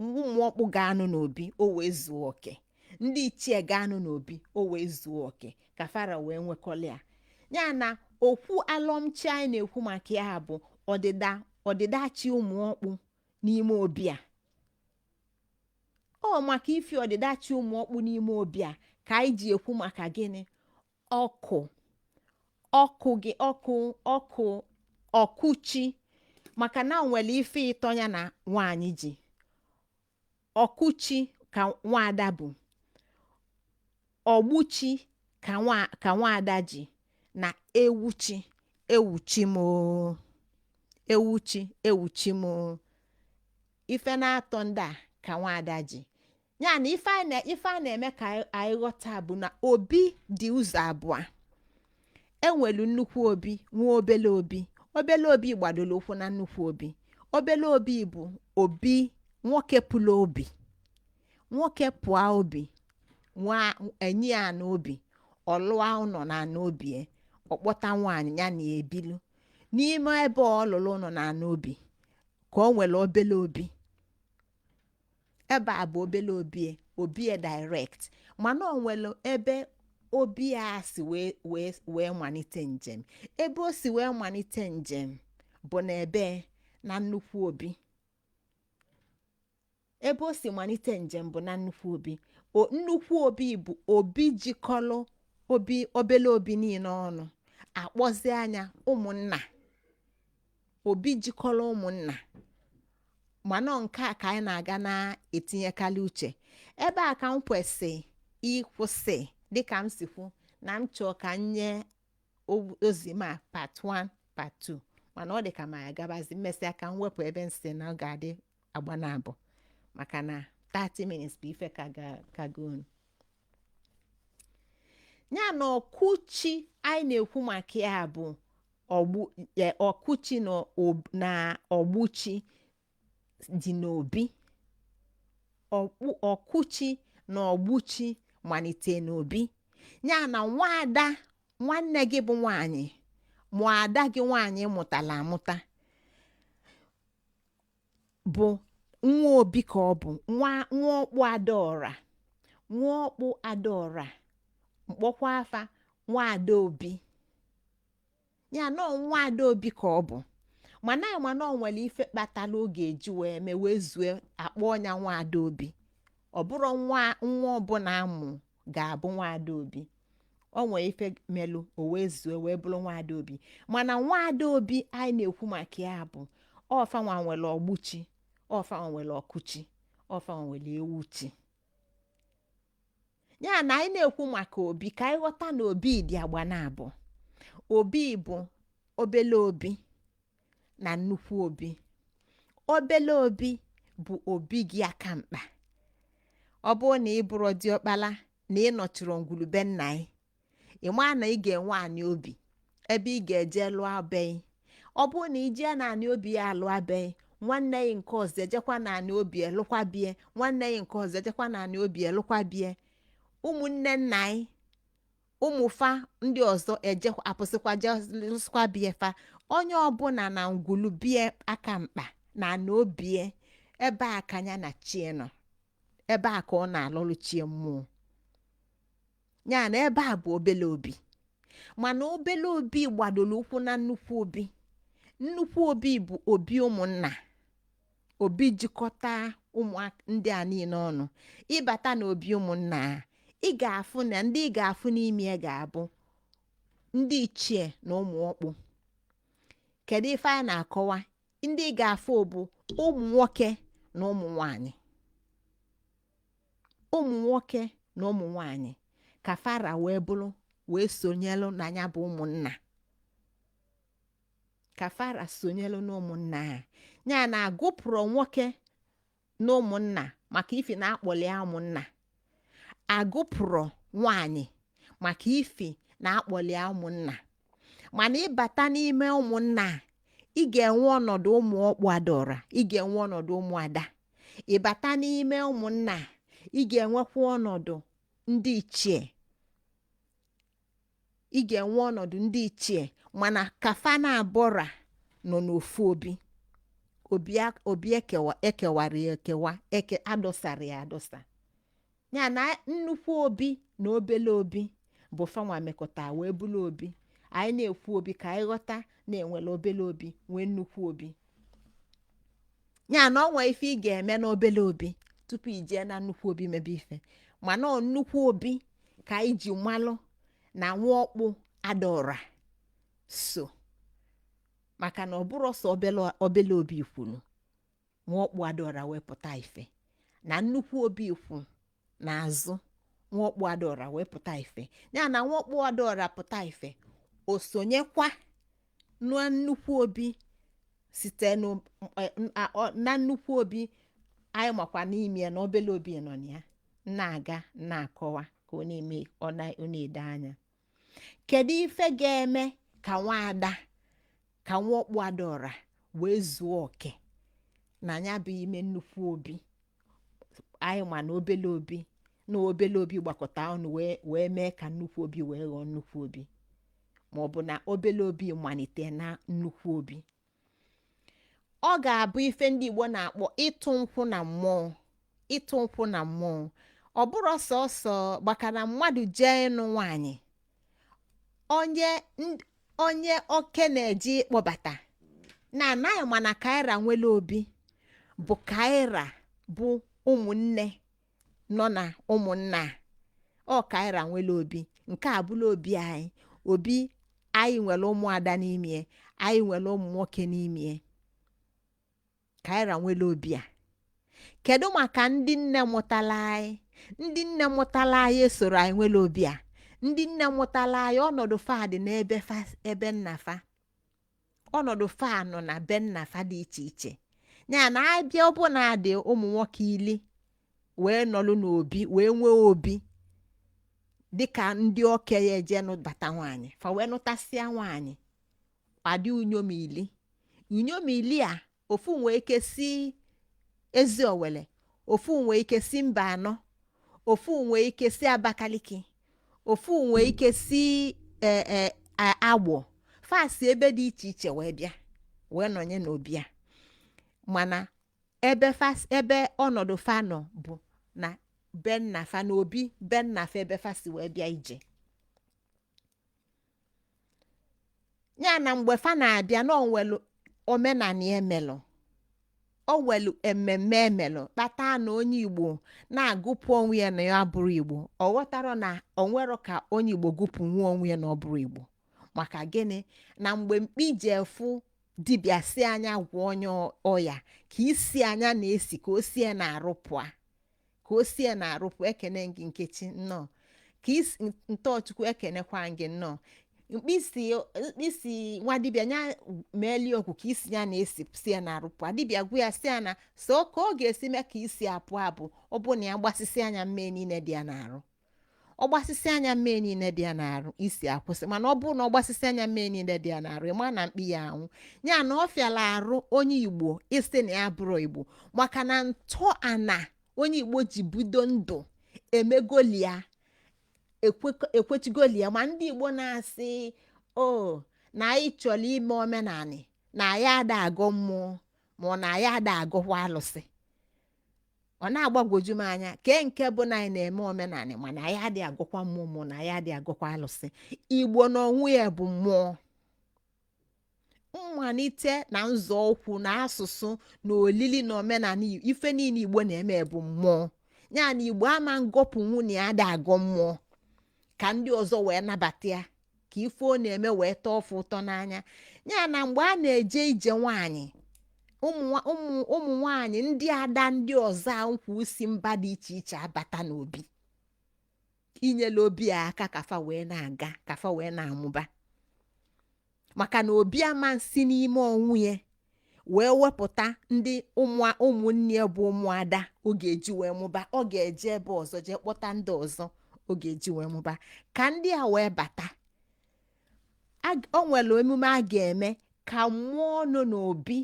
Ụmụ ọkpụ ga-anụ n'obi o wee zuo oke, ndị ichie ga-anụ n'obi o wee zuo oke, ka fara wee nwekọla ya. Ya na okwu alọmchi anyị na-ekwu maka ya bụ ọdịda, ọdịda chi ụmụ ọkpụ n'ime obi a. Ọ maka ifi ọdịda chi ụmụ ọkpụ n'ime obi a ka anyị ji ekwu maka gịnị? Ọkụ, ọkụ gị, ọkụ, ọkụ, ọkụchi. Maka na o nwere ife ịtọ ya na nwaanyị ji ọkụchi ka nwaada bụ ọgbụchi, ka nwa ka nwaada ji na ewuchi, ewuchi m oo, ewuchi, ewuchi m oo. Ife na-atọ ndị a ka nwaada ji. Ya na ife a na-eme ka anyị ghọta bụ na obi dị ụzọ abụọ. Enwelu nnukwu obi, nwee obele obi. Obele obi gbadoro ụkwụ na nnukwu obi. Obele obi bụ obi nwoke pụrụ obi, nwoke pụọ obi nwa enyi ya n'obi, ọlụa ụlọ na ana obi, ọkpọta nwaanyị ya na ebilu n'ime ebe ọ lụrụ ụlọ na ana obi, ka o nwere obele obi. Ebe a bụ obele obi, obi direct. Mana o nwere ebe obi a si wee malite njem. Ebe o si wee malite njem bụ na ebe na nnukwu obi. Ebe o si malite njem bụ na nnukwu obi. O nnukwu obi bụ obi jikọrọ obi, obele obi niile ọnụ, akpọzie anya ụmụnna. Obi jikọrọ ụmụnna. Mana nke a ka anyị na-aga na-etinyekarị uche ebe a ka m kwesị ịkwụsị. Dịka m si kwu na m chọọ ka m nye ozi ma part 1, part 2, mana ọ dị ka ma agabazi mmesịa ka m wepụ ebe m si na ọ ga-adị agba na abụ, maka na 30 minutes bụ ife ka ka go ya. Na ọkụchi anyị na-ekwu maka ya bụ ọgbụ ọkụchi na ọgbụchi dị n'obi. Ọkụchi na ọgbụchi malite n'obi ya na nwaada nwanne gị bụ nwanyị, mụọ ada gị nwaanyị mụtara amụta, bụ nwa obi ka ọ bụ nwa nwa ọkpụ adaọra, nwa ọkpụ adaọra, mkpọkwa afa nwa ada obi ya nọ, nwa ada obi ka ọ bụ. Mana ọ nwere ife kpatara ọ ga-eji wee mee wee zue akpọ ọnya nwa ada obi. Ọ bụrụ nwa nwa ọbụla amụ ga-abụ nwa ada obi, ọ nwere ife melụ o wee zue wee bụrụ nwa ada obi. Mana nwa ada obi anyị na-ekwu maka ya bụ ọfanwa nwere ọgbụchi, ọfanwa nwere ọkụchi, ọfanwa nwere ewuchi ya. Na anyị na-ekwu maka obi, ka anyị ghọta na obi dị agba na abụọ. Obi bụ obele obi na nnukwu obi. Obele obi bụ obi gị aka mkpa. Ọ bụrụ na ị bụrụ diọkpala na ị nọchiri ngwulube nna ị, ị maa na ị ga-enwe anị obi ebe ị ga-eje lụọ abeghị. Ọ bụrụ na ị jee na anị obi ya alụ abeghị, nwanne ya nke ọzọ ejekwa na anị obi elụkwa bie, nwanne ya nke ọzọ ejekwa na anị obi elụkwa bie, ụmụnne nna anyị, ụmụfa ndị ọzọ eje apụsịkwa je lụsịkwa bie fa. Onye ọbụla na ngwulu bie aka mkpa na ana obie ebe a ka ya na chie nọ, ebe a ka ọ na-alụlụ chie mmụọ ya. Na ebe a bụ obele obi. Mana obele obi gbadoro ụkwụ na nnukwu obi. Nnukwu obi bụ obi ụmụnna, obi jikọta ụmụ ndị a niile ọnụ. Ịbata na obi ụmụnna a, ị ga-afụ na ndị ị ga-afụ n'ime ya ga-abụ ndị ichie na ụmụ ọkpụ. Kedu ife a na-akọwa? Ndị ị ga-afụ bụ ụmụ nwoke na ụmụ nwanyị, ụmụ nwoke na ụmụ nwanyị ka fara wee bụrụ wee sonyelu na ya bụ ụmụnna, ka fara sonyelu na ụmụnna ha. Ya na agụpụrụ nwoke na ụmụnna maka ifi na akpọli ya ụmụnna, agụpụrụ nwanyị maka ifi na akpọli ya ụmụnna. Mana ịbata n'ime ụmụnna a, ị ga-enwe ọnọdụ ụmụ ọkpụ adaọra, ị ga-enwe ọnọdụ ụmụada. Ịbata n'ime ụmụnna a, ị ga-enwekwa ọnọdụ ndị ichie, ị ga-enwe ọnọdụ ndị ichie. Mana kafa na abọra nọ n'ofu obi. Obi ekewa, ekewara ya ekewa, eke adọsara ya adọsa. Ya na nnukwu obi na obele obi bụ fanwa mekọta wee bụrụ obi. Anyị na-ekwu obi ka anyị ghọta na enwere obele obi, nwee nnukwu obi. Ya na ọ nwee ife ị ga-eme n'obele obi tupu i jee na nnukwu obi mebe ife. Mana ọ nnukwu obi ka anyị ji malụ na nwaọkpụ adaọra so, maka na ọ bụrụ sọ obele obi kwuru nwaọkpụ adaọra wee pụta ife, na nnukwu obi kwu n'azụ nwaọkpụ adaọra wee pụta ife. Ya na nwaọkpụ adaọra pụta ife, o sonyekwa na nnukwu obi site na nnukwu obi. Anyị makwa n'ime ya na obele obi nọ na ya. Na-aga na-akọwa ka ọ na-eme, ọ na-edo anya. Kedu ife ga-eme ka nwaada, ka nwaọkpụ adaọra wee zuo oke na ya bụ ime nnukwu obi? Anyị ma na obele obi na obele obi gbakọta ọnụ wee mee ka nnukwu obi wee ghọọ nnukwu obi, ma ọ bụ na obele obi malite na nnukwu obi. Ọ ga-abụ ife ndị Igbo na-akpọ ịtụ nkwụ na mmụọ. Ịtụ nkwụ na mmụọ, ọ bụrụ sọsọ maka na mmadụ jee ịnụ nwaanyị, onye oke na-eje ịkpọbata na anaghị. Mana kaira nwere obi bụ kaira bụ ụmụnne nọ na ụmụnna a. Ọ kaira nwere obi nke a bụla obi anyị. Obi anyị nwere ụmụada n'ime, anyị nwere ụmụ nwoke n'ime. Ka anyị ra nwere obi a. Kedu maka ndị nne mụtala anyị? Ndị nne mụtala anyị esoro anyị nwere obi a. Ndị nne mụtala anyị, ọnọdụ fa dị n'ebe fa, ebe nna fa, ọnọdụ fa nọ na be nna fa dị iche iche. Ya na abịa ọbụna dị ụmụ nwoke 10 wee nọlụ n'obi, wee nwee obi dịka ndị okenye eje nụbata nwaanyị, fa wee nụtasịa nwaanyị, adị unyom 10. Unyom 10 a, ofu nwee ike si ezi owele, ofu nwee ike si mba anọ, ofu nwee ike si Abakaliki, ofu nwee ike si Agbọ. Fa si ebe dị iche iche wee bịa wee nọnye n'obi a. Mana ebe fa, ebe ọnọdụ fa nọ bụ na be nna fa, na obi be nna fa, ebe fa si wee bịa ije. Ya na mgbe fa na-abịa na onwelu omenani emelụ, o nwelu mmemme emelụ kpata na onye Igbo na-agụpụ onwe ya na ya bụrụ Igbo. Ọ ghọtara na o nwero ka onye Igbo gụpụ nwa onwe ya na ọ bụrụ Igbo. Maka gịnị? Na mgbe mkpi ji efu dibịa si anya gwọ onye ọya, ka isi anya na-esi ka o sie na-arụ pụa, ka o sie na-arụ pụa. Ekene gị, Nkechi, nnọọ. Ka isi Ntọchukwu, ekenekwa gị, nnọọ. Mkpịsị nwa dibịa nya meeli okwu ka isi ya na-esi si ya na-arụ pụa. Dibịa gwa ya si ya na so ka ọ ga-esi mee ka isi apụ abụ ọ bụ na ya gbasịsị anya mmee niile dị ya n'arụ. Ọ gbasịsị anya mmee niile dị ya n'arụ, isi akwụsị. Mana ọ bụrụ na ọ gbasịsị anya mmee niile dị ya n'arụ, ịma na mkpi ya anwụ. Ya na ọ fịala arụ onye Igbo ịsị na ya bụrụ Igbo, maka na ntọ ana onye Igbo ji bido ndụ emegolia, ekwechigolia. Ma ndị Igbo na-asị o na anyị chọrọ ime omenanị, na anyị ada agọ mmụọ, ma ọ na anyị ada agọkwa alụsị, ọ na-agbagwoju m anya. Kee nke bụ na anyị na-eme omenanị mana anyị adịghị agọkwa mmụọ, ma na anyị adịghị agọkwa alụsị? Igbo na onwe ya bụ mmụọ. Mmalite na nzọụkwụ na asụsụ na olili na omenala, ife niile Igbo na-eme bụ mmụọ. Ya na Igbo ama ngọpụ nwunye ya ada agọ mmụọ ka ndị ọzọ wee nabata ya, ka ife ọ na-eme wee tọọ ọfụ ụtọ n'anya. Ya na mgbe a na-eje ije nwaanyị, ụmụ nwaanyị ndị ada ndị ọzọ a nkwa si mba dị iche iche abata n'obi inyela obi a aka ka fa wee na-aga, ka fa wee na-amụba, maka na obi ama nsi n'ime onwe ya wee wepụta ndị ụmụnne ya bụ ụmụada ọ ga-eji wee mụba. Ọ ga-eje ebe ọzọ jee kpọta ndị ọzọ ọ ga-eji wee mụba. Ka ndị a wee bata, o nwere emume a ga-eme ka mmụọ nọ n'obi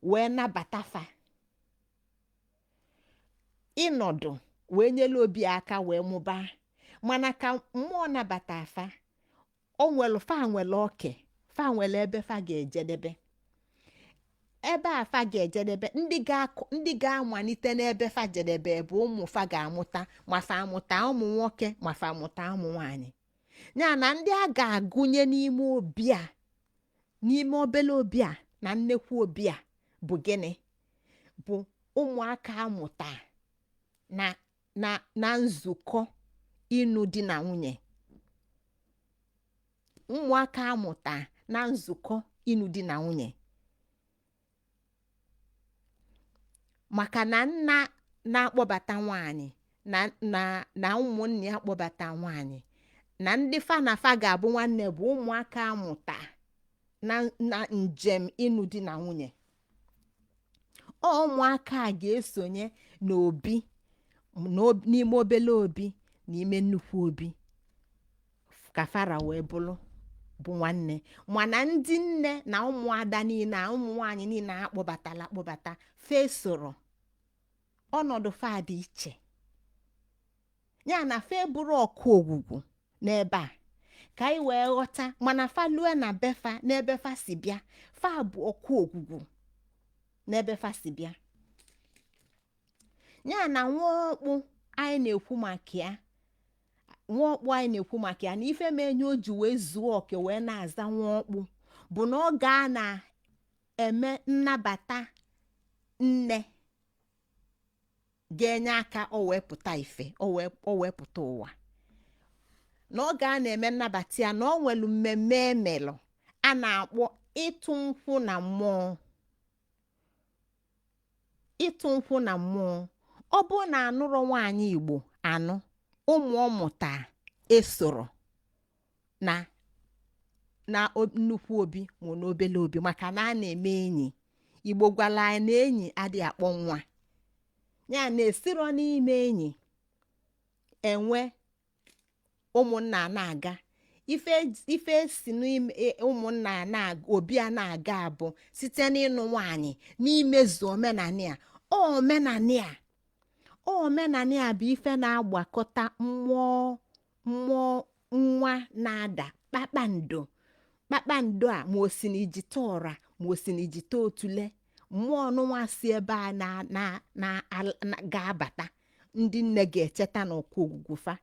wee nabata fa ịnọdụ wee nyere obi aka wee mụbaa. Mana ka mmụọ nabata fa, o nwere fa nwere oke, fa nwere ebe fa ga-ejedebe. Ebe a fa ga-ejedebe, ndị ga-amalite n'ebe fa jedebe bụ ụmụ fa ga-amụta, ma fa amụta ụmụ nwoke, ma fa amụta ụmụ nwanyị. Ya na ndị a ga-agụnye n'ime obi a, n'ime obele obi a na nnekwu obi a bụ gịnị? Bụ ụmụaka amụta na nzukọ ịnụ di na nwunye. Ụmụaka amụta na nzukọ ịnụ di na nwunye, maka na nna na-akpọbata nwaanyị na ụmụnne ya kpọbata nwaanyị na ndị fa na fa ga-abụ nwanne bụ ụmụaka amụta na njem ịnụ di na nwunye. Ọ ụmụaka a ga-esonye n'obi, n'ime obele obi, n'ime nnukwu obi, ka fara wee bụrụ bụ nwanne. Mana ndị nne na ụmụada niile a, ụmụ nwaanyị niile a kpọbatala akpọbata, fe soro ọnọdụ fa dị iche. Ya na fe bụrụ ọkụ ogwugwu n'ebe a ka anyị wee ghọta. Mana fa lue na befa, n'ebe fa si bịa, fa bụ ọkụ ogwugwu n'ebe fa si bịa. Ya na nwa ọkpụ anyị na-ekwu maka ya, nwa ọkpụ anyị na-ekwu maka ya na ife menye o ji wee zuo oke wee na-aza nwa ọkpụ bụ na ọ ga na-eme nnabata nne ga-enye aka o wee pụta ife, o wee pụta ụwa. Na ọ ga na-eme nnabata ya, na ọ nwere mmemme emelụ a na-akpọ ịtụ nkwụ na mmụọ. Ịtụ nkwụ na mmụọ, ọ bụ na anụrụ nwaanyị Igbo anụ, ụmụ ọmụta esoro na nnukwu obi ma na obele obi, maka na a na-eme enyi. Igbo gwara anyị na enyi adịghị akpọ nwa ya na-esiro n'ime enyi enwe ụmụnna na-aga. Ife si n'ime ụmụnna na obi a na-aga bụ site n'ịnụ nwaanyị, n'imezu omenani a. Omenani a bụ ife na-agbakọta mmụọ. Mmụọ nwa na-ada kpakpando kpakpando a, ma o si n'ijite ọra, ma o si n'ijite otule, mmụọ ọnụnwa si ebe a na ga-abata. Ndị nne ga-echeta na ọkụ ogwugwu fa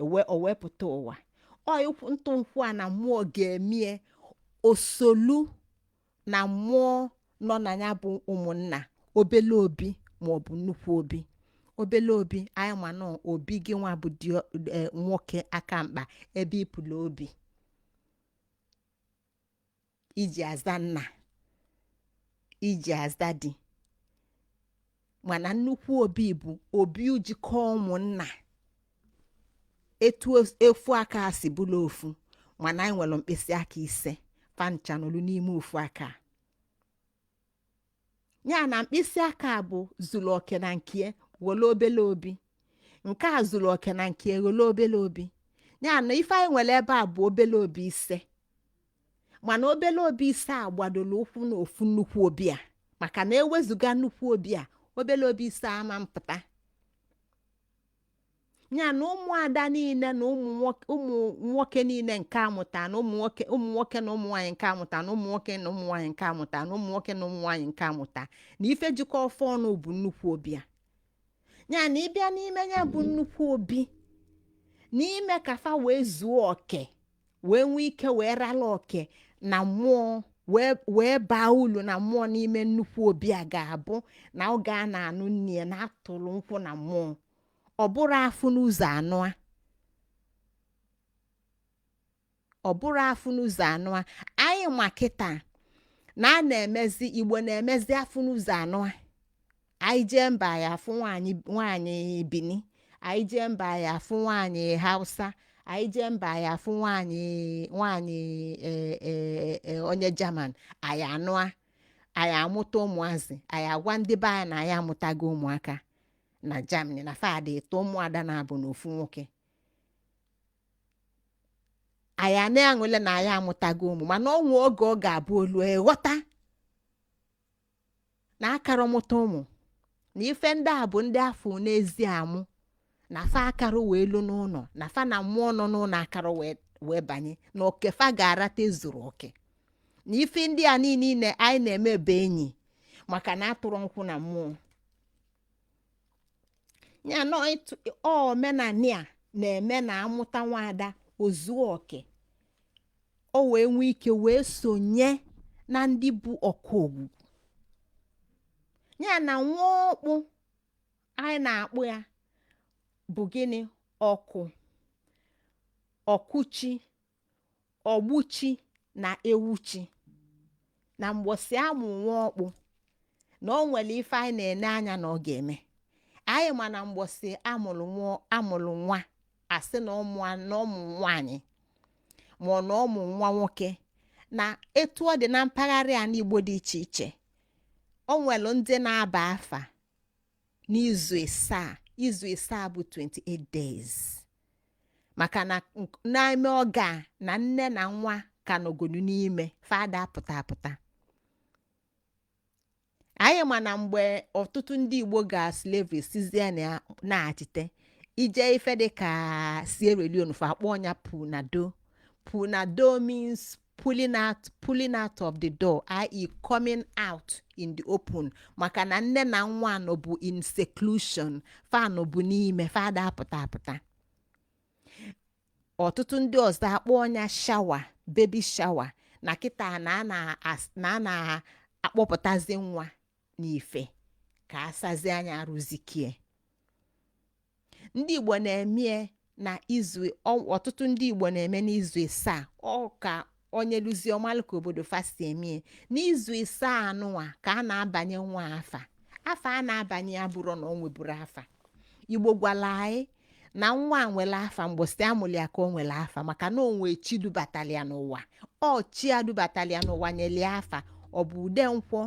ewe o wepụta ụwa. Ọ ntụ nkwụ a na mmụọ ga-emie osolu na mmụọ nọ na ya bụ ụmụnna, obele obi ma ọ bụ nnukwu obi. Obele obi anyị ma nọ obi gị nwa bụ di nwoke aka mkpa ebe ịpụla obi iji aza nna, iji aza di. Mana nnukwu obi bụ obi jikọ ụmụnna. Etu efu aka si bụla ofu, mana anyị nwere mkpịsị aka 5, fanchanolu n'ime ofu aka ya. Na mkpịsị aka bụ zuru oke na nke were obele obi, nke a zuru oke na nke were obele obi ya. Na ife anyị nwere ebe a bụ obele obi 5, mana obele obi 5 a gbadoro ụkwụ n'ofu nnukwu obi a, maka na ewezuga nnukwu obi a, obele obi 5 ama mpụta ya. Na ụmụada niile na ụmụ nwoke niile nke amụta, na ụmụ nwoke na ụmụ nwaanyị nke amụta, na ụmụ nwoke na ụmụ nwaanyị nke amụta, na ụmụ nwoke na ụmụ nwaanyị nke amụta, na ife jikọ ọfọ ọnụ bụ nnukwu obi a. Ya na ịbịa n'ime ya bụ nnukwu obi, n'ime ka fa wee zuo oke, wee nwee ike wee rala oke na mmụọ, wee baa ulu na mmụọ n'ime nnukwu obi a, ga-abụ na oge a na-anụ nne ya na-atụrụ nkwụ na mmụọ. Ọ bụrụ afụ n'ụzọ anụa, ọ bụrụ afụ n'ụzọ anụa. Anyị ma kịta na a na-emezi, Igbo na-emezi afụ n'ụzọ anụa. Anyị jee mba ya afụ nwaanyị, nwaanyị Bini. Anyị jee mba ya afụ nwaanyị Hausa. Anyị jee mba ya afụ nwaanyị onye German. Anyị anụa, anyị amụta ụmụazị. Anyị agwa ndị be anyị na anyị amụtago ụmụaka na Germany, na fadị ịtọ, ụmụada na-abụ n'ofu nwoke. Anyị a na-aṅụle na anyị amụtago ụmụ, mana ọnwụ oge ọ ga-abụ olu ghọta na akara mụta ụmụ na ife ndị a bụ ndị afọ n'ezi amụ na fa akara wee lu n'ụlọ, na fa na mmụọ nọ n'ụlọ akara wee banye na oke fa ga-arata ezuru oke na ife ndị a niile anyị na-eme bụ enyi, maka na atụrụ nkwụ na mmụọ ya nọ. Omenani a na-eme na amụta nwaada ozuo oke, o wee nwee ike wee sonye na ndị bụ ọkụ ogwugwu ya. Na nwa ọkpụ anyị na-akpụ ya bụ gịnị? Ọkụ, ọkụchi, ọgbuchi na ewuchi. Na mgbọsị amụ nwa ọkpụ, na o nwere ife anyị na-ene anya na ọ ga-eme. Anyị ma na mgbọsị amụrụ nwa, asị na ụmụ nwaanyị ma ọ na ụmụ nwa nwoke, na etu ọ dị na mpaghara ala Igbo dị iche iche, o nwere ndị na-aba afa n'izu 7. Izu 7 bụ 28 days, maka na n'ime oge a na nne na nwa ka nọgonu n'ime fada apụta apụta. Anyị ma na mgbe ọtụtụ ndị Igbo ga slavery sizie na na-achite ije ife dị ka Sierra Leone, fa akpọ ọnya punado. Punado means pulling out, pulling out of the door, i.e. coming out in the open, maka na nne na nwa nọ bụ in seclusion, fa nọbụ n'ime, fada apụta apụta. Ọtụtụ ndị ọzọ akpọ ọnya shower, baby shower, na kịta na a na-akpọpụtazi nwa n'ife ka asazi anya arụzikie. Ndị Igbo na-eme na izu, ọtụtụ ndị Igbo na-eme n'izu 7. Ọ ka onye lụzie ọmalụ ka obodo fa si emie. N'izu 7 anụnwa ka a na-abanye nwa afa. Afa a na-abanye ya bụrụ na ọ nweburu afa. Igbo gwara anyị na nwa a nwere afa mgbọsị amụrụ ya ka o nwere afa, maka na onwe chi dubatara ya n'ụwa. Ọ chi ya dubatara ya n'ụwa nyere ya afa. Ọ bụ ude nkwọ,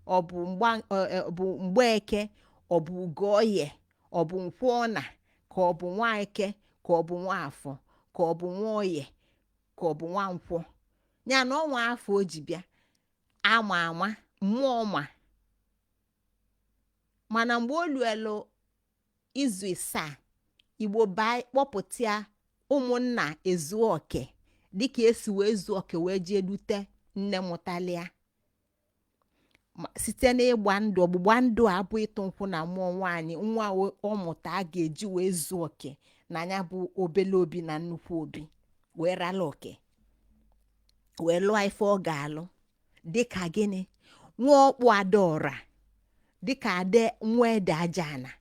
ọ bụ mgba, ọ bụ mgbeke, ọ bụ ugoye, ọ bụ nkwọ ọna, ka ọ bụ nwa eke, ka ọ bụ nwa afọ, ka ọ bụ nwa oye, ka ọ bụ nwa nkwọ. Ya na ọnwa afọ o ji bịa ama ama mmụọ ma. Mana mgbe o luelu izu 7, Igbo baa kpọpụta ya, ụmụnna ezuo oke dịka esi wee zuo oke wee jee dute nne mụtalịa site n'ịgba ndụ. Ọgbụgba ndụ a bụ ịtụ nkwụ na mmụọ nwaanyị nwa ọ mụta a ga-eji wee zuo oke na ya bụ obele obi na nnukwu obi, wee rala oke wee lụọ ife ọ ga-alụ. Dịka gịnị? Nwa ọkpụ adaọra, dịka ade nwa ede aja ana.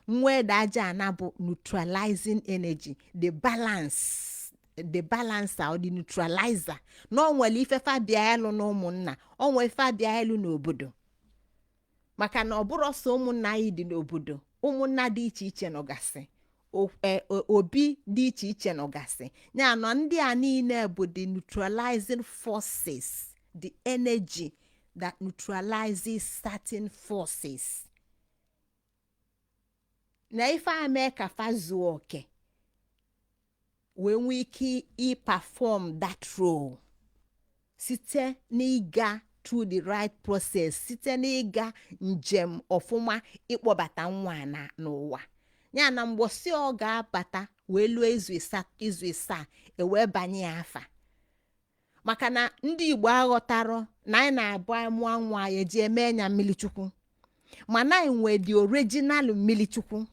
Nwa ede aja ana bụ neutralizing energy, the balance, the balancer or the neutralizer, na ọ nwere ife fabia elu na ụmụnna, ọ nwere ife abịa elu n'obodo, maka na ọ bụrụ ọsọ ụmụnna anyị dị n'obodo, ụmụnna dị iche iche nọgasị, obi dị iche iche nọgasị. Ya na ndị a niile bụ the neutralizing forces, the energy that neutralizes certain forces, na ife a mee ka fa zuo oke wee nwee ike ịperform that role site n'ịga through the right process, site n'ịga njem ọfụma ịkpọbata nwa na n'ụwa. Ya na mgbọsị ọ ga-abata wee lụọ izu 7, ewee banye ya afa, maka na ndị Igbo aghọtarọ na anyị na-abụ anyị mụọ nwa, anyị eji eme ya mmiri chukwu, mana anyị nwee the original mmiri chukwu.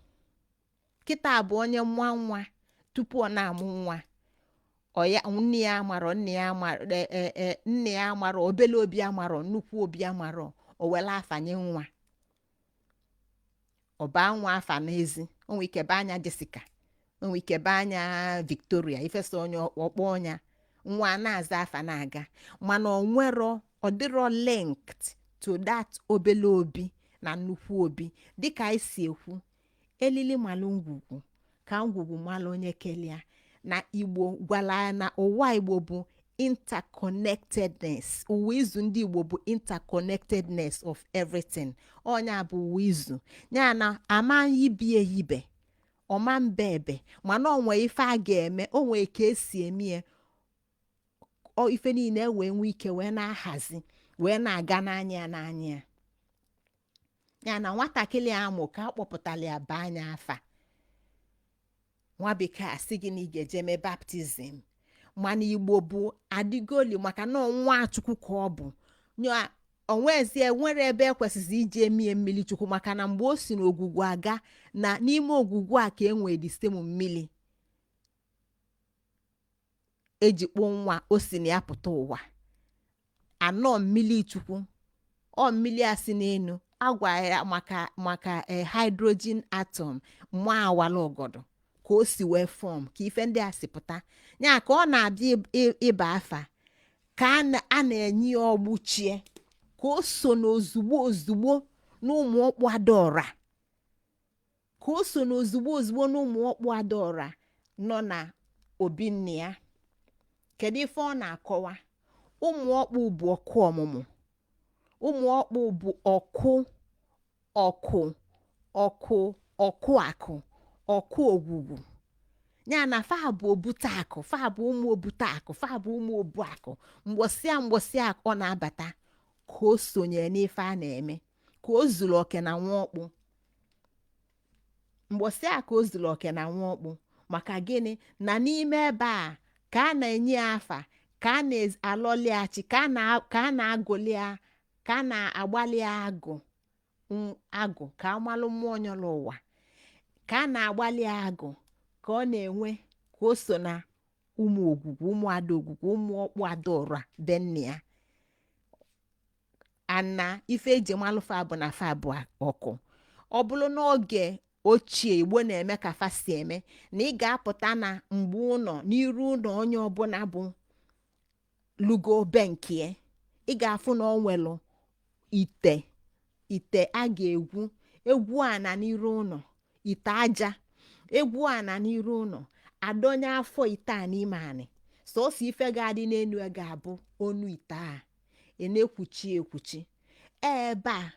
Kịta bụ onye mụọ nwa, tupu ọ na-amụ nwa, ọ ya nne ya amarọ, nne ya amarọ, nne ya amarọ, obele obi amarọ, nnukwu obi amarọ, o were afanye nwa, ọ baa nwa afa n'ezi. O nwee ike baa anya Jessica, o nwee ike baa anya Victoria, ifesa onye ọkpọ ọnya nwa a na-aza afa na-aga, mana ọ nwero, ọ dịrọ linked to that obele obi na nnukwu obi. Dịka anyị si ekwu, elili malụ ngwugwu ka ngwugwu malụ onye kelia. Na Igbo gwara ya na ụwa Igbo bụ interconnectedness. Ụwa izu ndị Igbo bụ interconnectedness of everything. Ọnya bụ ụwa izu ya na ama yibi eyibe ọma mbe ebe, mana o nwee ife a ga-eme, o nwee ka esi eme ya, ọ ife niile wee nwee ike wee na-ahazi wee na-aga n'anya ya n'anya ya. Ya na nwatakịrị amụ ka a kpọpụtara ya baa anya afa, nwa bekee asị gị na ị ga-eje mee baptism, mana Igbo bụ adịgoli, maka na nwa Chukwu ka ọ bụ. Onwezie nwere ebe ekwesịrị iji emie mmiri chukwu, maka na mgbe o si n'ogwugwu aga na n'ime ogwugwu a ka e nwee the same mmiri eji kpụọ nwa o si na ya pụta ụwa. Anọ mmiri chukwu, ọ mmiri a si n'elu agwa ya maka hydrogen atom mma awala ọgọdọ ka o si wee form, ka ife ndị a si pụta. Ya ka ọ na-abịa ịba afa ka a na-enye ya ọgbụchie ka o so n'ozugbo ozugbo n'ụmụ ọkpụ adaọra, ka o so n'ozugbo ozugbo n'ụmụ ọkpụ adaọra nọ na obi nne ya. Kedu ife ọ na-akọwa? Ụmụ ọkpụ bụ ọkụ ọmụmụ, ụmụ ọkpụ bụ ọkụ ọkụ ọkụ ọkụ akụ ọkụ ogwugwu. Ya na fa bụ obute akụ, fa bụ ụmụ obute akụ, fa bụ ụmụ obu akụ. Mgbọsịa mgbọsịa ọ na-abata ka o sonyere n'ife a na-eme, ka o zuru oke na nwa ọkpụ. Mgbọsịa ka o zuru oke na nwa ọkpụ, maka gịnị? Na n'ime ebe a ka a na-enye ya afa, ka a na-alọli achị, ka a na-agụli ya, ka a na-agbalị ya agụ agụ, ka amalụ mmụọ nyọrọ ụwa, ka a na-agbalị ya agụ, ka ọ na-enwe ka o so na ụmụ ogwugwu, ụmụ ada ogwugwu, ụmụ ọkpụ adaọra be nne ya. Ana ife eji malụ fa bụ na fa bụ ọkụ. Ọ bụrụ n'oge ochie Igbo na-eme ka fa si eme, na ị ga-apụta na mgbe ụlọ n'iru ụlọ onye ọbụla bụ lugo benkie, ị ga-afụ na ọ nwelụ ite. Ite a ga-egwu egwu ana n'iru ụlọ, ite aja egwu ana n'iru ụlọ, adọnye afọ ite a n'ime anị. Sọsọ ife ga-adị n'elu ya ga-abụ onu ite a ị na-ekwuchi ekwuchi. Ebe a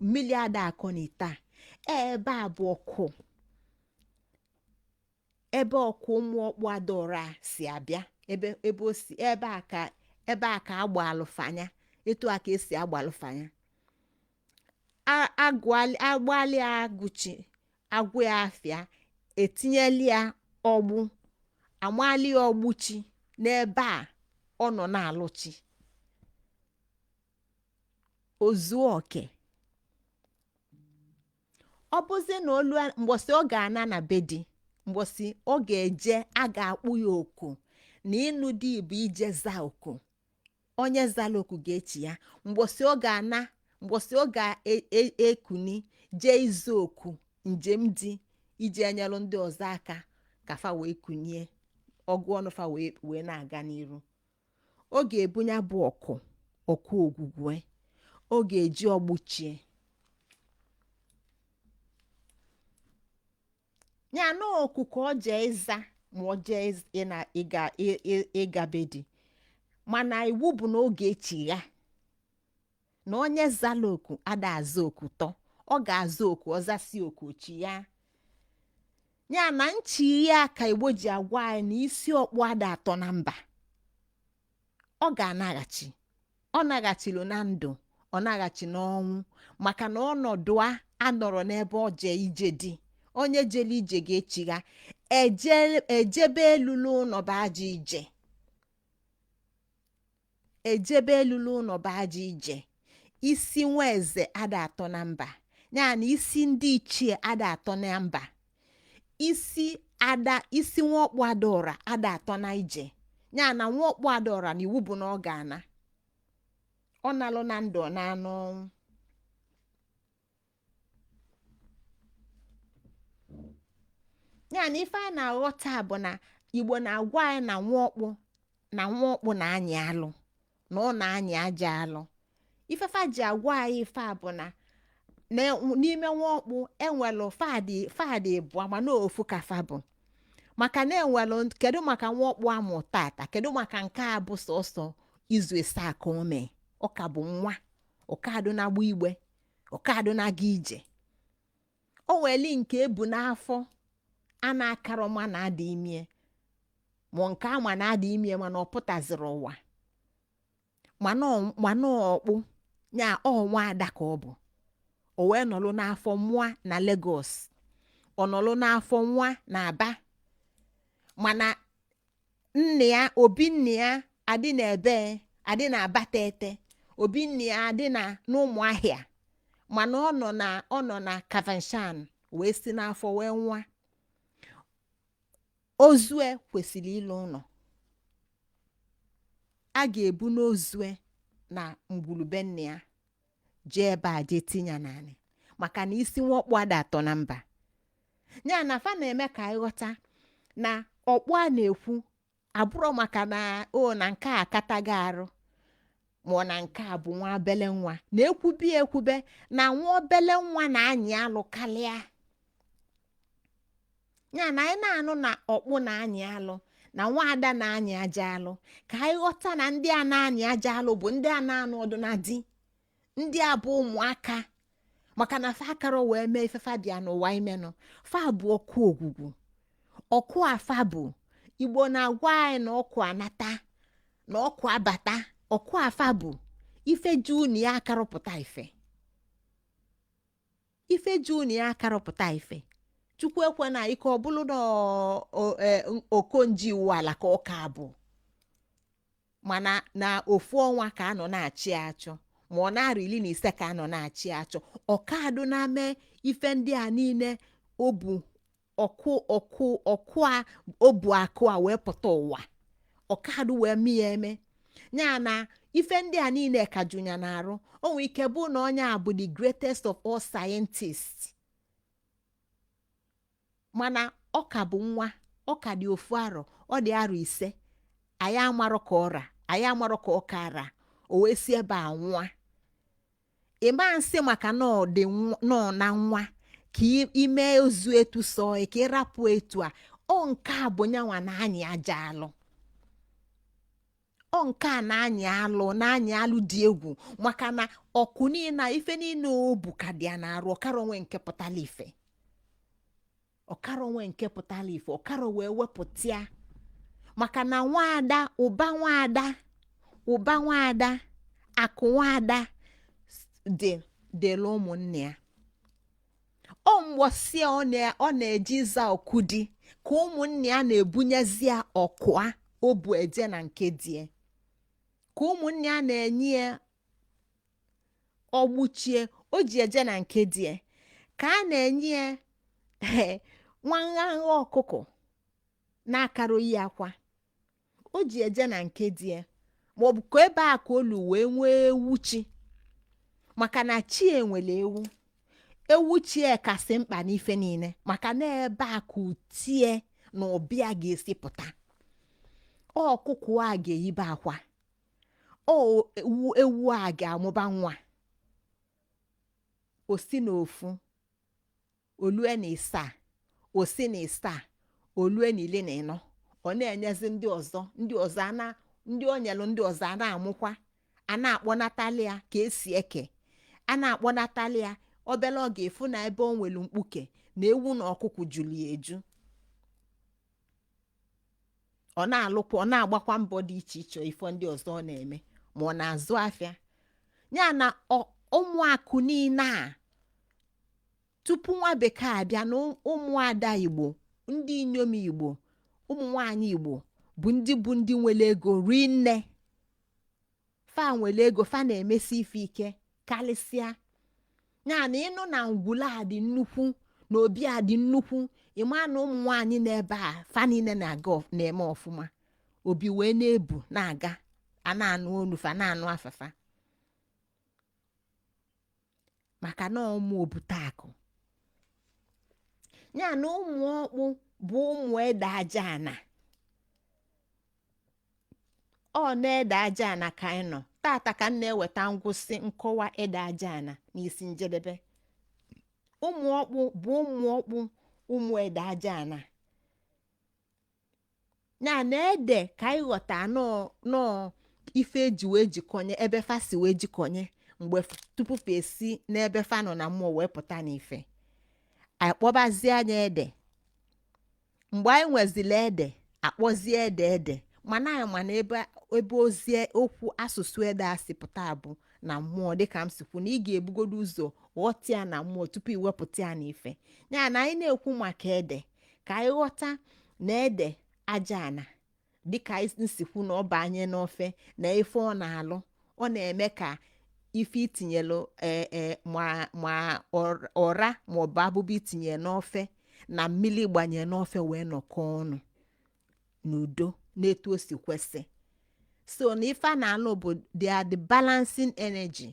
mmiri ada akọ n'ite a, ebe a bụ ọkụ, ebe ọkụ ụmụ ọkpụ adaora si abịa, ebe ebe o si, ebe a ka agba alụfanya, etu a ka esi agba alụfanya. Agbalị agụchi agwụ ya afịa, etinyeli ya ọgbụ, amali ya ọgbụchi n'ebe a ọ nọ na-alụchi ozuo oke. Ọ bụzi na olu mgbọsị ọ ga-ana na be di, mgbọsị ọ ga-eje, a ga-akpụ ya oku na ịnụ di bụ ije za oku. Onye zala oku ga-echi ya. Mgbọsị ọ ga-ana, mgbọsị ọ ga-ekuni jee izu oku njem di, iji enyelụ ndị ọzọ aka ka fa wee kunie ọgụ ọnụ fa wee na-aga n'iru, ọ ga-ebunye bụ ọkụ ọkụ ogwugwe, ọ ga-eji ọgbụchie ya na oku ka ọ jee ịza, ma ọ jee ịna ịga ịgabe di. Mana iwu bụ na ọ ga-echigha na onye zala oku ada aza oku tọ, ọ ga-aza oku, ọzasi oku chi ya. Ya na nchigha ka Igbo ji agwa anyị na isi ọkpụ ada atọ na mba. Ọ ga-anaghachi, ọ naghachiri na ndụ, ọ naghachi n'ọnwụ, maka na ọnọdụ a anọrọ n'ebe ọ jee ije dị. Onye jere ije ga-echigha. Ejebe elulu ụlọ bụ ajọ ije, ejebe elulu ụlọ bụ ajọ ije. Isi nwa eze ada atọ na mba, ya na isi ndị ichie ada atọ na mba. Isi ada, isi nwa ọkpụ adaora ada atọ na ije, ya na nwa ọkpụ adaora na iwu bụ na ọ ga-ana, ọ nalụ na ndụ, ọ na-anụ ọnwụ. Ya na ife anyị na-aghọta bụ na Igbo na-agwa anyị na nwa ọkpụ, na nwa ọkpụ na-anyị alụ, na ọ na-anyị aja alụ. Ifefa ji agwa anyị ife a bụ na n'ime nwa ọkpụ enwelụ fadị fadị ịbụọ, mana ofu ka fa bụ, maka na enwelụ. Kedu maka nwa ọkpụ amụ tata? Kedu maka nke a bụ sọsọ izu ịsaa ka o mee? Ọ ka bụ nwa, ọkadụ na-agba igbe, ọkadụ na-aga ije. O nweli nke ebu n'afọ a na-akarọma na-ada imie, ma nke ama na-ada imie, mana ọ pụtaziri ụwa, mana ọkpụ ya ọnwa ada ka ọ bụ. O wee nọlụ n'afọ mụa na Lagos, ọ nọlụ n'afọ nwa na Aba, mana nna ya, obi nna ya adị na ebe adị na Aba tete, obi nna ya adị na n'Ụmụahịa, mana ọ nọ na Kafanchan wee si n'afọ wee nwa. Ozue kwesịrị ịlụ ụlọ, a ga-ebu n'ozue na ngwulube nna ya jee ebe a jee tinye naanị, maka na isi nwa ọkpụ ada atọ na mba. Ya na fa na-eme ka anyị ghọta na ọkpụ a na-ekwu abụrọ maka na o na nke a akataghị arụ, ma ọ na nke a bụ nwa obele nwa na-ekwube ekwube, na nwa obele nwa na-anyị alụ karịa. Ya na anyị na-anụ na ọkpụ na-anyị alụ, na nwaada na-anyị aja alụ, ka anyị ghọta na ndị a na-anyị aja alụ bụ ndị a na-anụ ọdụ na di, ndị a bụ ụmụaka, maka na fa akara wee mee ife fa bịa n'ụwa imenụ. Fa bụ ọkụ ogwugwu, ọkụ afa bụ. Igbo na-agwa anyị na ọkụ anata na ọkụ abata. Ọkụ afa bụ ife ji unu ya akarụpụta ife, ife ji unu ya akarụpụta ife. Chukwu ekwe na ike ọ bụrụ na okonji iwu ala ka ọ ka bụ, mana na ofu ọnwa ka anọ na-achị achọ, ma ọ na-arọ 15 ka anọ na-achị achọ. Ọkadụ na-ame ife ndị a niile o bu ọkụ ọkụ ọkụ a o bu akụ a wee pụta ụwa, ọkadụ wee mee ya eme. Ya na ife ndị a niile ka junya na-arụ. O nwere ike bụ na onye a bụ the greatest of all scientists, mana ọ ka bụ nwa, ọ ka dị ofu arọ, ọ dị arọ 5, anyị amarọ ka ọra, anyị amarọ ka ọ kara o wee si ebe a nwụa. Ịma nsị maka na ọ dị nọ na nwa ka ime ozu etu sọ ka ịrapụ etu a. Ọ nke a bụ nyanwa na-anyị aja alụ. Ọ nke a na-anyị alụ, na-anyị alụ dị egwu, maka na ọkụ niile a, ife niile o bu ka dị ya na-arụ. Ọkara onwe nke pụtala ife, ọkara onwe nke pụtala ife, ọkara wee wepụta ya, maka na nwaada ụba, nwaada ụba, nwaada akụ, nwaada dị dịla ụmụnne ya. Ọ mgbọsị ọ na-eji ịza oku dị ka ụmụnne ya na-ebunyezi ya ọkụa o bu eje na nke die, ka ụmụnne ya na-enye ya ọgbuchie o ji eje na nke die, ka a na-enye ya nwa ngha ọkụkọ na-akara oyi akwa o ji eje na nke die, maọbụ ka ebe a ka olu wee nwee ewu chi, maka na chi enwere ewu. Ewu chie kasị mkpa n'ife niile, maka na ebe a ka utie na ụbịa ga-esi pụta. Ọkụkọ a ga-eyibe akwa, ọ ewu, ewu a ga-amụba nwa. O si n'ofu olue na ịsaa, o si na ịsaa olue na 14. Ọ na-enyezi ndị ọzọ, ndị ọzọ ana, ndị o nyelụ ndị ọzọ a na-amụkwa, a na-akpọnatali ya ka esi eke, a na-akpọnatali ya. Obele ọ ga-efu na ebe o nwere mkpuke na ewu na ọkụkọ juru ya eju. Ọ na-alụkwa, ọ na-agbakwa mbọ dị iche iche, ifo ndị ọzọ ọ na-eme, ma ọ na-azụ afịa ya na ụmụakụ niile a. Tupu nwa bekee abịa na ụmụada Igbo, ndị inyom Igbo, ụmụ nwanyị Igbo bụ ndị nwere ego rinne. Fa nwere ego, fa na-emesi ife ike karịsịa ya na ịnụ na ngwulu a dị nnukwu na obi a dị nnukwu. Ịma na ụmụ nwaanyị n'ebe a, fa niile na-aga na-eme ọfụma. Obi wee na-ebu na-aga, a na-anụ olu fa, na-anụ afafa, maka na ụmụ obute akụ ya na ụmụ ọkpụ bụ ụmụ ede aja ana. Ọ na-ede aja ana ka anyị nọ tata, ka m na-eweta ngwụsị nkọwa ede aja ana n'isi njedebe. Ụmụ ọkpụ bụ ụmụ ọkpụ, ụmụ ede aja ana ya na ede ka anyị ghọta nọọ ife eji wee jikọnye ebe fa si wee jikọnye mgbe tupu fa esi n'ebe fa nọ na mmụọ wee pụta n'ife. Anyị kpọbazie anya ede. Mgbe anyị nwezili ede, akpọzie ede ede, mana anyị ma na ebe ozi okwu asụsụ ede a si pụta bụ na mmụọ. Dịka m si kwu, na ị ga-ebugodo ụzọ ghọta ya na mmụọ tupu iwepụta ya n'ife ya. Na anyị na-ekwu maka ede, ka anyị ghọta na ede aja ana, dịka anyị si kwu, na ọ banye n'ofe na ife ọ na-alụ, ọ na-eme ka ife itinyelu ee ma ọra maọbụ abụba itinye n'ofe na mmiri gbanye n'ofe wee nọkọ ọnụ n'udo n'etu o si kwesị. So na ife a na-alụ bụ they are the balancing energy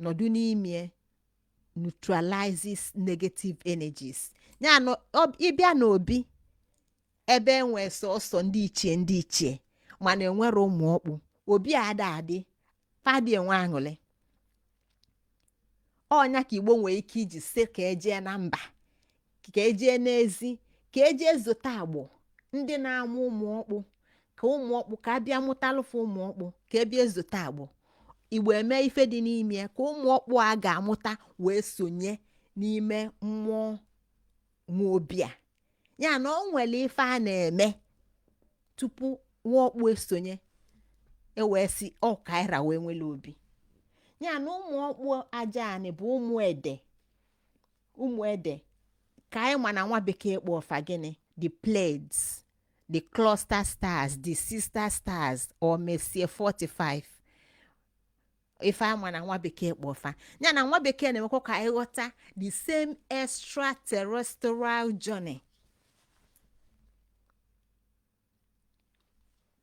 nọdụ n'ime, neutralizes negative energies ya. Na ịbịa n'obi ebe enwe sọsọ ndị ichie, ndị ichie, mana enwere ụmụ ọkpụ, obi ada adị fadị enwe aṅụrị. Ọnya ka Igbo nwee ike iji sị ka ejee na mba, ka ejee n'ezi, ka ejee zụta agbụ ndị na-amụ ụmụ ọkpụ, ka ụmụ ọkpụ ka abịa mụtalụfụ ụmụ ọkpụ, ka ebịa zụta agbụ. Igbo eme ife dị n'ime ya ka ụmụ ọkpụ a ga-amụta wee sonye n'ime mmụọ nwa obi a. Ya na ọ nwere ife a na-eme tupu nwa ọkpụ esonye, ewee si ọkaira wee nwere obi ya. Na ụmụ ọkpụ aja anị bụ ụmụ ede, ụmụ ede ka anyị ma na nwa bekee kpọ ọfa gịnị? The Pleiades, the cluster stars, the sister stars, or Messier 45. Ife ama na nwa bekee kpọ ọfa ya na nwa bekee na-emekwa ka anyị ghọta the same extraterrestrial journey.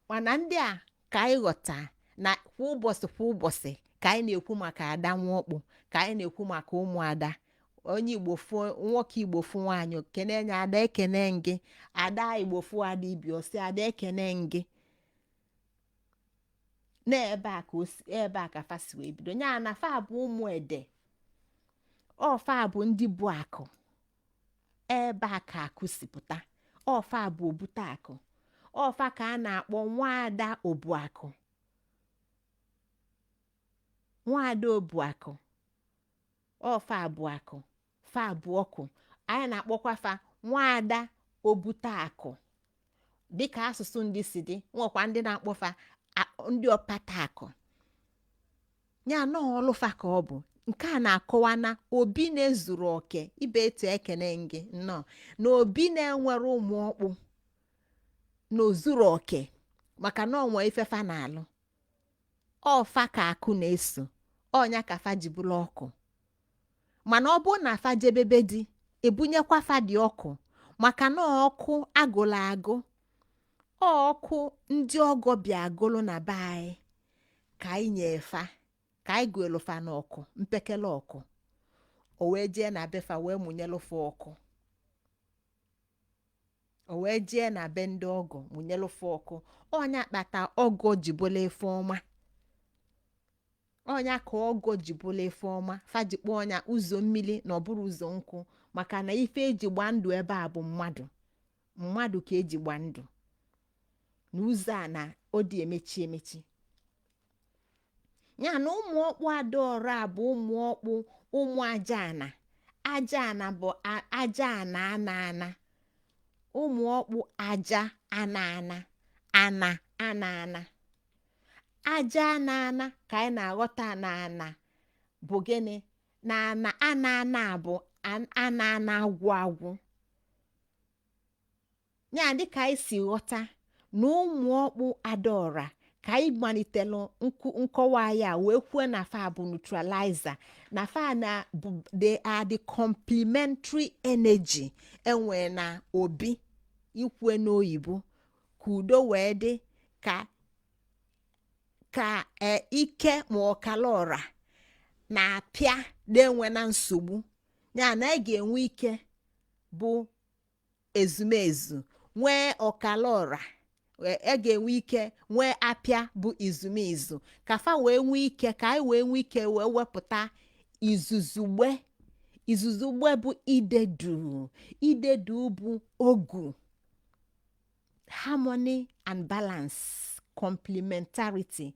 Mana ndị a ka anyị ghọta na kwa ụbọchị, kwa ụbọchị ka anyị na-ekwu maka ada nwaọkpụ, ka anyị na-ekwu maka ụmụada. Onye Igbo fụ nwoke, Igbo fụ nwaanyị, kene nye ada, ekene gị ada. Igbo fụ ada ibi, ọsị ada, ekene gị. N'ebe a ka o si, ebe a ka fa si wee bido ya na fa bụ ụmụ ede. Ọfa bụ ndị bụ akụ, ebe a ka akụ si pụta. Ọfa bụ obute akụ. Ọfa ka a na-akpọ nwaada obuakụ, nwaada obuakụ. Ọfa bụ akụ, fa bụ ọkụ. Anyị na-akpọkwa fa nwaada obute akụ, dịka asụsụ ndị si dị. Nwekwa ndị na-akpọfa ndị ọpata akụ. Ya na ọlụfa ka ọ bụ. Nke a na-akọwa na obi na-ezuru oke ibe etu ekene gị nnọọ na obi na-enwere ụmụ ọkpụ na ozuru oke, maka na onwe ifefa na-alụ. Ọfa ka akụ na-eso, ọnya ka fa ji bụrụ ọkụ. Mana ọ bụrụ na fa jebebe di, ebunyekwa fa dị ọkụ, maka na ọkụ agụlụ agụ, ọkụ ndị ọgọ bịa agụlụ na be anyị ka anyị nyee fa, ka anyị gụelu fa n'ọkụ, mpekele ọkụ. O wee jee na befa wee mụnyelụ fa ọkụ. O wee jee na be ndị ọgọ mụnyelụ fa ọkụ. Ọnya kpata ọgọ ji bụla ife ọma. Ọnya ka ọgọ ji bụla ife ọma. Fa ji kpọọ ọnya ụzọ mmiri na ọ bụrụ ụzọ nkwụ, maka na ife eji gba ndụ ebe a bụ mmadụ. Mmadụ ka eji gba ndụ na ụzọ a na ọ dị emechi emechi. Ya na ụmụ ọkpụ adaọra bụ ụmụ ọkpụ, ụmụ aja ana. Aja ana bụ aja ana ana ana. Ụmụ ọkpụ aja ana ana ana ana ana aja ana ana ka anyị na-aghọta na ana bụ gịnị? Na ana ana ana bụ ana ana agwụ agwụ. Ya dịka anyị si ghọta na ụmụ ọkpụ adaọra, ka anyị malitelu nkọwa ya wee kwuo na fa bụ neutralizer, na fa na bụ they are the complementary energy enwe na obi. Ikwue n'oyibo, ka udo wee dị, ka ike ma ọkala ọra na-apịa na-enwe na nsogbu. Ya na a ga-enwe ike bụ ezumezu, nwee ọkala ọra, e ga-enwe ike nwee apịa bụ izumezu, ka fa wee nwee ike, ka anyị wee nwee ike wee wepụta izuzugbe. Izuzugbe bụ idedu. Idedu bụ ogu, harmony and balance, complementarity.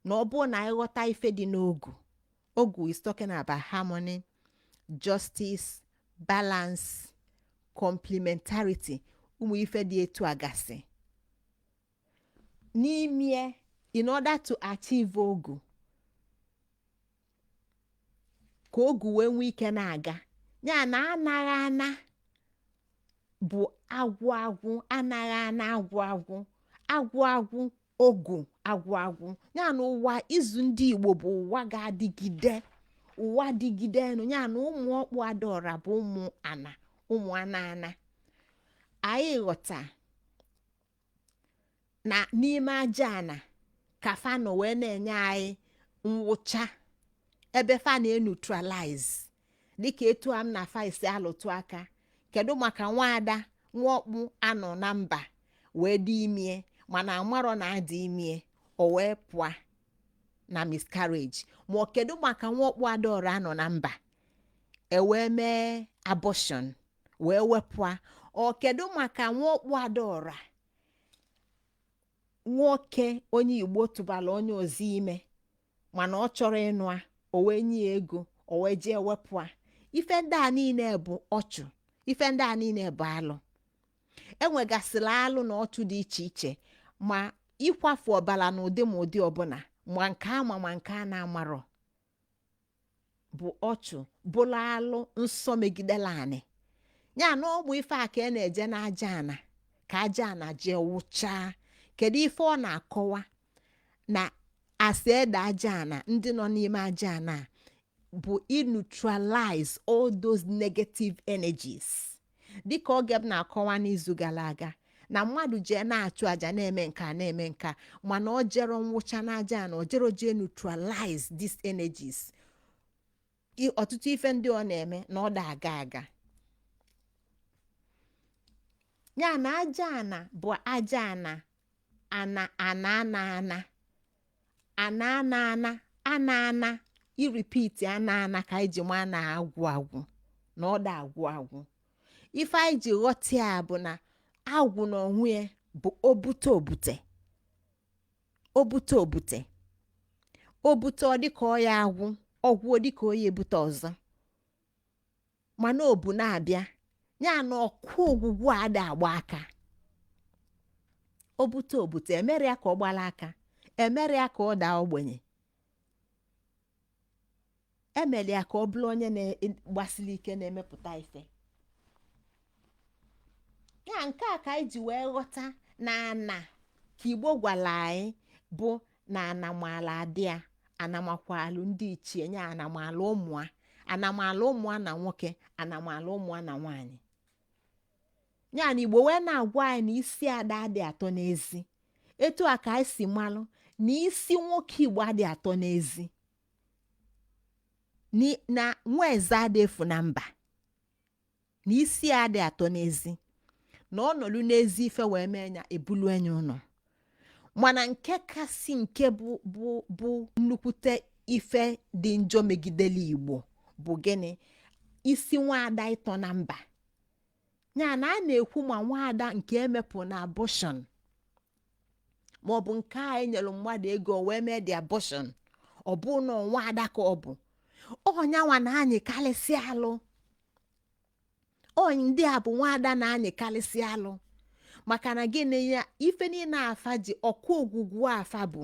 Na ọ bụrụ na anyị ghọta ife dị n'ogu, ogu is talking about harmony, justice, balance, complementarity. Ụmụ ife dị etu a gasị n'ime, in order to achieve ogu, ka ogu wee nwee ike na-aga. Ya na anaghị ana bụ agwụ agwụ, anaghị ana agwụ agwụ, agwụ agwụ, ogu agwụ agwụ. Ya na ụwa izu ndị Igbo bụ ụwa ga-adịgide, ụwa dịgide enu. Ya na ụmụ ọkpụ adaọra bụ ụmụ ana, ụmụ ana ana. Anyị ghọta na n'ime aja ana ka fa nọ wee na-enye anyị nwụcha, ebe fa na-eneutralize, dịka etu a m na fa isi alụtụ aka. Kedu maka nwaada nwaọkpụ anọ na mba wee dị imie, mana amarọ na adị imie, o wee pụọ na miscarriage? Ma ọ kedu maka nwaọkpụ adaọra anọ na mba ewee mee abortion wee wepụa? Ọ kedu maka nwaọkpụ adaọra nwoke onye Igbo tụbara onye ozi ime, mana ọ chọrọ ịnụ a, o wee nye ya ego, o wee jee wepụ a? Ife ndị a niile bụ ọchụ, ife ndị a niile bụ alụ. Enwegasịrị alụ na ọchụ dị iche iche, ma ịkwafu ọbara na ụdị ma ụdị ọbụla, ma nke ama ma nke a na-amarọ, bụ ọchụ, bụrụ alụ nsọ megidela anị. Ya na ọgbụ ife a ka a na-eje n'aja ana, ka aja ana jee wụchaa. Kedu ife ọ na-akọwa na asa ede aja ana? Ndị nọ n'ime aja ana bụ neutralize all those negative energies, dịka oge m na-akọwa n'izu gara aga na mmadụ jee na-achụ aja, na-eme nka, na-eme nka, mana ọ jero nwụcha n'aja ana, ọ jero jee neutralize these energies, ọtụtụ ife ndị ọ na-eme na ọ da aga aga. Ya na aja ana bụ aja ana ana ana ana ana ana ana ana ana ana. Irepeat ana ana ka anyị ji maa na agwụ agwụ na ọ da agwụ agwụ. Ife anyị ji ghọta ya bụ na agwụ na onwe ya bụ obute obute, obute obute, obute. Ọ dịka ọ ya agwụ ọgwụ, dịka onye ebute ọzọ, mana obu na-abịa ya na ọkụ ogwugwu a ada agba aka. Obute obute emere ya ka ọ gbala aka, emere ya ka ọ daa ogbenye, emere ya ka ọ bụrụ onye na-gbasiri ike, na-emepụta ife ya. Nke a ka anyị ji wee ghọta na ana ka Igbo gwara anyị bụ na anamala adị ya, anamakwalụ ndị ichie nya, anamala ụmụa, anamala ụmụa na nwoke, anamala ụmụa na nwaanyị ya. Na Igbo wee na-agwa anyị na isi ada adị atọ n'ezi. Etu a ka anyị si malụ na isi nwoke Igbo adị atọ n'ezi, na nwa eze adị efu na mba, na isi ya adị atọ n'ezi, na ọ nọlụ n'ezi ife wee mee ya ebulu enye ụlọ. Mana nke kasị nke bụ nnukwute ife dị njọ megidere Igbo bụ gịnị? Isi nwaada ịtọ na mba ya. Na a na-ekwu ma nwaada nke emepụ na abortion, ma ọ bụ nke a enyere mmadụ ego wee mee dị abortion, ọ bụ na nwaada ka ọ bụ ọnyanwa na-anyị karịsị alụ. Ndị a bụ nwaada na-anyị karịsị alụ. Maka na gịnị? Ya ife niile afa ji ọkụ ogwugwu afa bụ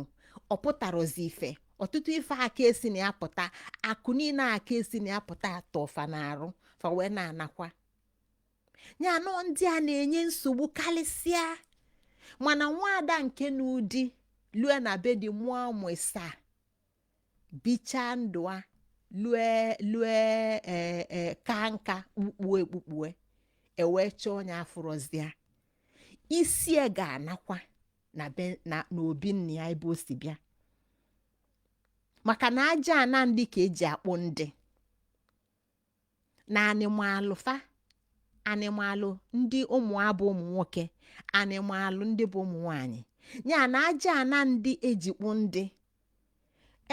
ọpụtarozi ife, ọtụtụ ife aka esi na ya pụta, akụ niile aka esi na ya pụta atọ fa na-arụ fa wee na-anakwa ya nọ. Ndị a na-enye nsogbu karịsịa. Mana nwaada nke n'ụdị lue na be di, mụọ ụmụ ịsaa, bichaa ndụ a, lue lue ee ka nka kpukpue ekpukpue, ewee chọọ onye afụrọzịa, isi ya ga-anakwa na be na n'obi nna ya ebe o si bịa. Maka na aja ana ndị ka eji akpụ ndị na anịmalụ fa, anịmalụ ndị ụmụ abụ ụmụ nwoke, anịmalụ ndị bụ ụmụ nwanyị ya, na aja ana ndị ejikpụ ndị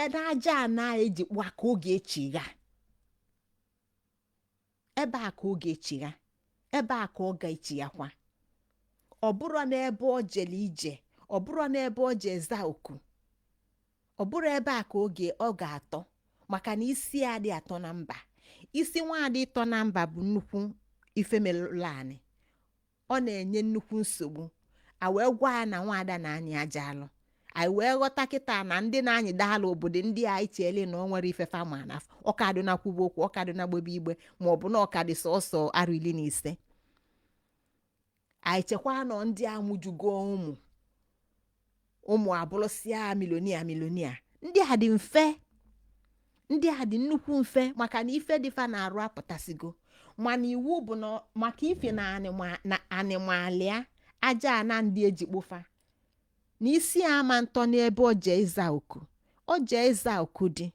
ede, aja ana ejikpụ a ka oge echigha ebe a, ka oge echigha ebe a, ka ọ ga-echighakwa. Ọ bụrụ n'ebe ọ jere ije, ọ bụrụ n'ebe ọ je za oku, ọ bụrụ ebe a ka oge ọ ga-atọ. Maka na isi ya dị atọ na mba. Isi nwaadị ịtọ na mba bụ nnukwu ife melụrụ anyị, ọ na-enye nnukwu nsogbu. A wee gwa ya na nwaada na-anyị aja alụ. Anyị wee ghọta kịta na ndị na-anyịda alụ obodo ndị a ichele na ọ nwere ife fama na ọkadụ na kwuba okwu, ọkadụ na gbebe igbe, ma ọ bụ na ọkadị sọsọ arọ 15. Anyị chekwa nọ ndị amụjugo ụmụ, ụmụ abụrụsịa millionaire, millionaire. Ndị a dị mfe, ndị a dị nnukwu mfe, maka na ife dịfa na-arụ apụtasịgo. Mana iwu bụ na maka ife na anịmalịa aja ana ndị eji kpofa na isi ama ntọ n'ebe o jee ịza oku, o jee ịza oku dị,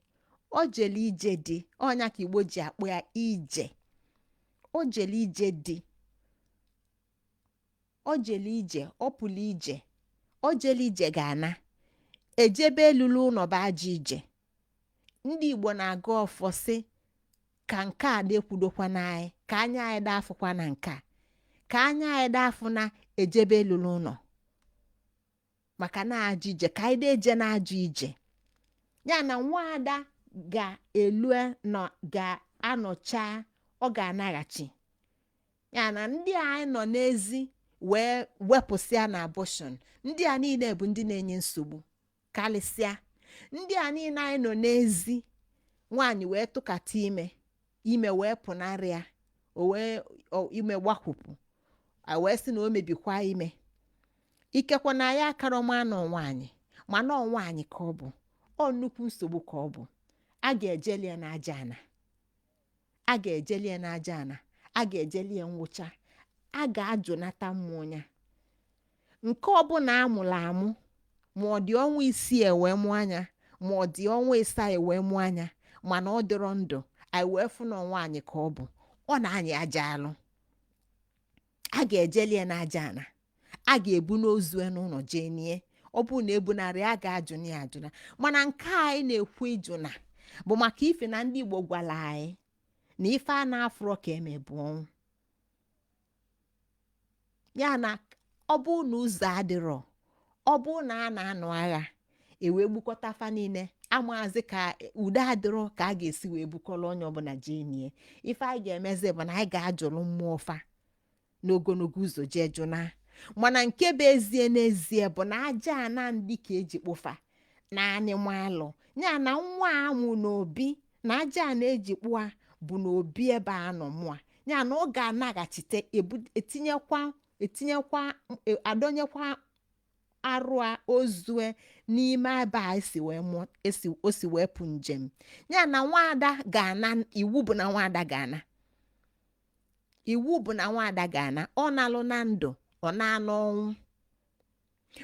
o jele ije dị ọnya ka Igbo ji akpọ ya ije. O jele ije dị, o jele ije, ọ pụrụ ije, o jele ije ga-ana ejebe elulu ụlọ bụ ajọ ije. Ndị Igbo na-aga ọfọ sị ka nke a na-ekwudokwa n'anyị, ka anya anyị daa afụkwa na nke a, ka anya anyị daa afụ na ejebe elulu ụlọ, maka na ajọ ije ka anyị na-eje na ajọ ije ya. Na nwaada ga-elu nọ ga-anọcha, ọ ga-anaghachi ya. Na ndị a anyị nọ n'ezi wee wepụsịa na abortion, ndị a niile bụ ndị na-enye nsogbu karịsịa. Ndị a niile anyị nọ n'ezi, nwaanyị wee tụkata ime, ime wee pụnarị ya, o wee ime gbakwupụ, a wee sị na o mebikwa ime. Ikekwe na ya akarọma nọ nwaanyị, mana ọ nwaanyị ka ọ bụ, ọ nnukwu nsogbu ka ọ bụ. A ga-ejeli ya n'aja ana, a ga-ejeli ya n'aja ana, a ga-ejeli ya ngwụcha, a ga-ajụnata mmụọ ya. Nke ọbụla amụrụ amụ, ma ọ dị ọnwa 6 ewee mụọ anya, ma ọ dị ọnwa 7 ewee mụọ anya, mana ọ dịrọ ndụ, anyị wee fụ na nwaanyị ka ọ bụ, ọ na-anyị aja alụ. A ga-ejeli ya n'aja ana, a ga-ebu n'ozu ya n'ụlọ jee nie. Ọ bụrụ na ebunarị, a ga-ajụna ya ajụna. Mana nke a anyị na-ekwu ịjụna Bụ maka ife na ndị Igbo gwara anyị na ife a na-afụrọ ka eme bụ ọnwụ. Ya na ọ bụ na ụzọ adịrọ, ọ bụ na a na-anụ agha, ewee gbukọta fa niile, amaazị ka udo adịrọ, ka a ga-esi wee bukọrọ onye ọbụla jee nie. Ife anyị ga-emezi bụ na anyị ga-ajụrụ mmụọ fa n'ogologo ụzọ jee jụna. Mana nke bụ ezie n'ezie bụ na aja ana ndị ka eji kpụfa na anị malụ ya na nwa amụ n'obi, na aja a na-eji kpụa bụ n'obi ebe a nọ mụa ya, na ọ ga-anaghachite etinyekwa adọnyekwa arụ a ozue n'ime ebe a esi wee mụọ, esi o si wee pụ njem ya. Na nwaada ga-ana, iwu bụ na nwaada ga-ana, iwu bụ na nwaada ga-ana. Ọ na-alụ na ndụ, ọ na-anụ ọnwụ.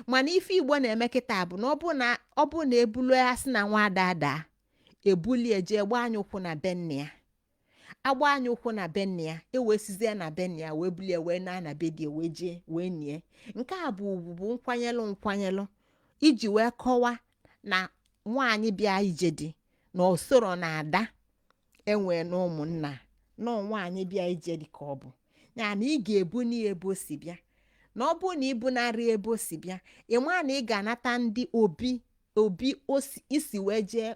Mana ife Igbo na-eme kịta bụ na ọ bụ na ebulu ya sị na nwaada daa, ebulie jee gbaa anya ụkwụ na be nne ya, agba anya ụkwụ na be nne ya, ewee na be nne ya wee bulie wee na be di wee jee wee nie. Nke a bụ ugwu, bụ nkwanyelụ iji wee kọwaa na nwaanyị bịa ije dị na osoro na ada enwee na ụmụnna na nwaanyị bịa ije dị ka ọ bụ ya, na ị ga-ebu n'ihe ebe o si bịa. Na ọ bụrụ na ibunarị ebe o si bịa, ị maa na ị ga-anata ndị obi isi wee jee,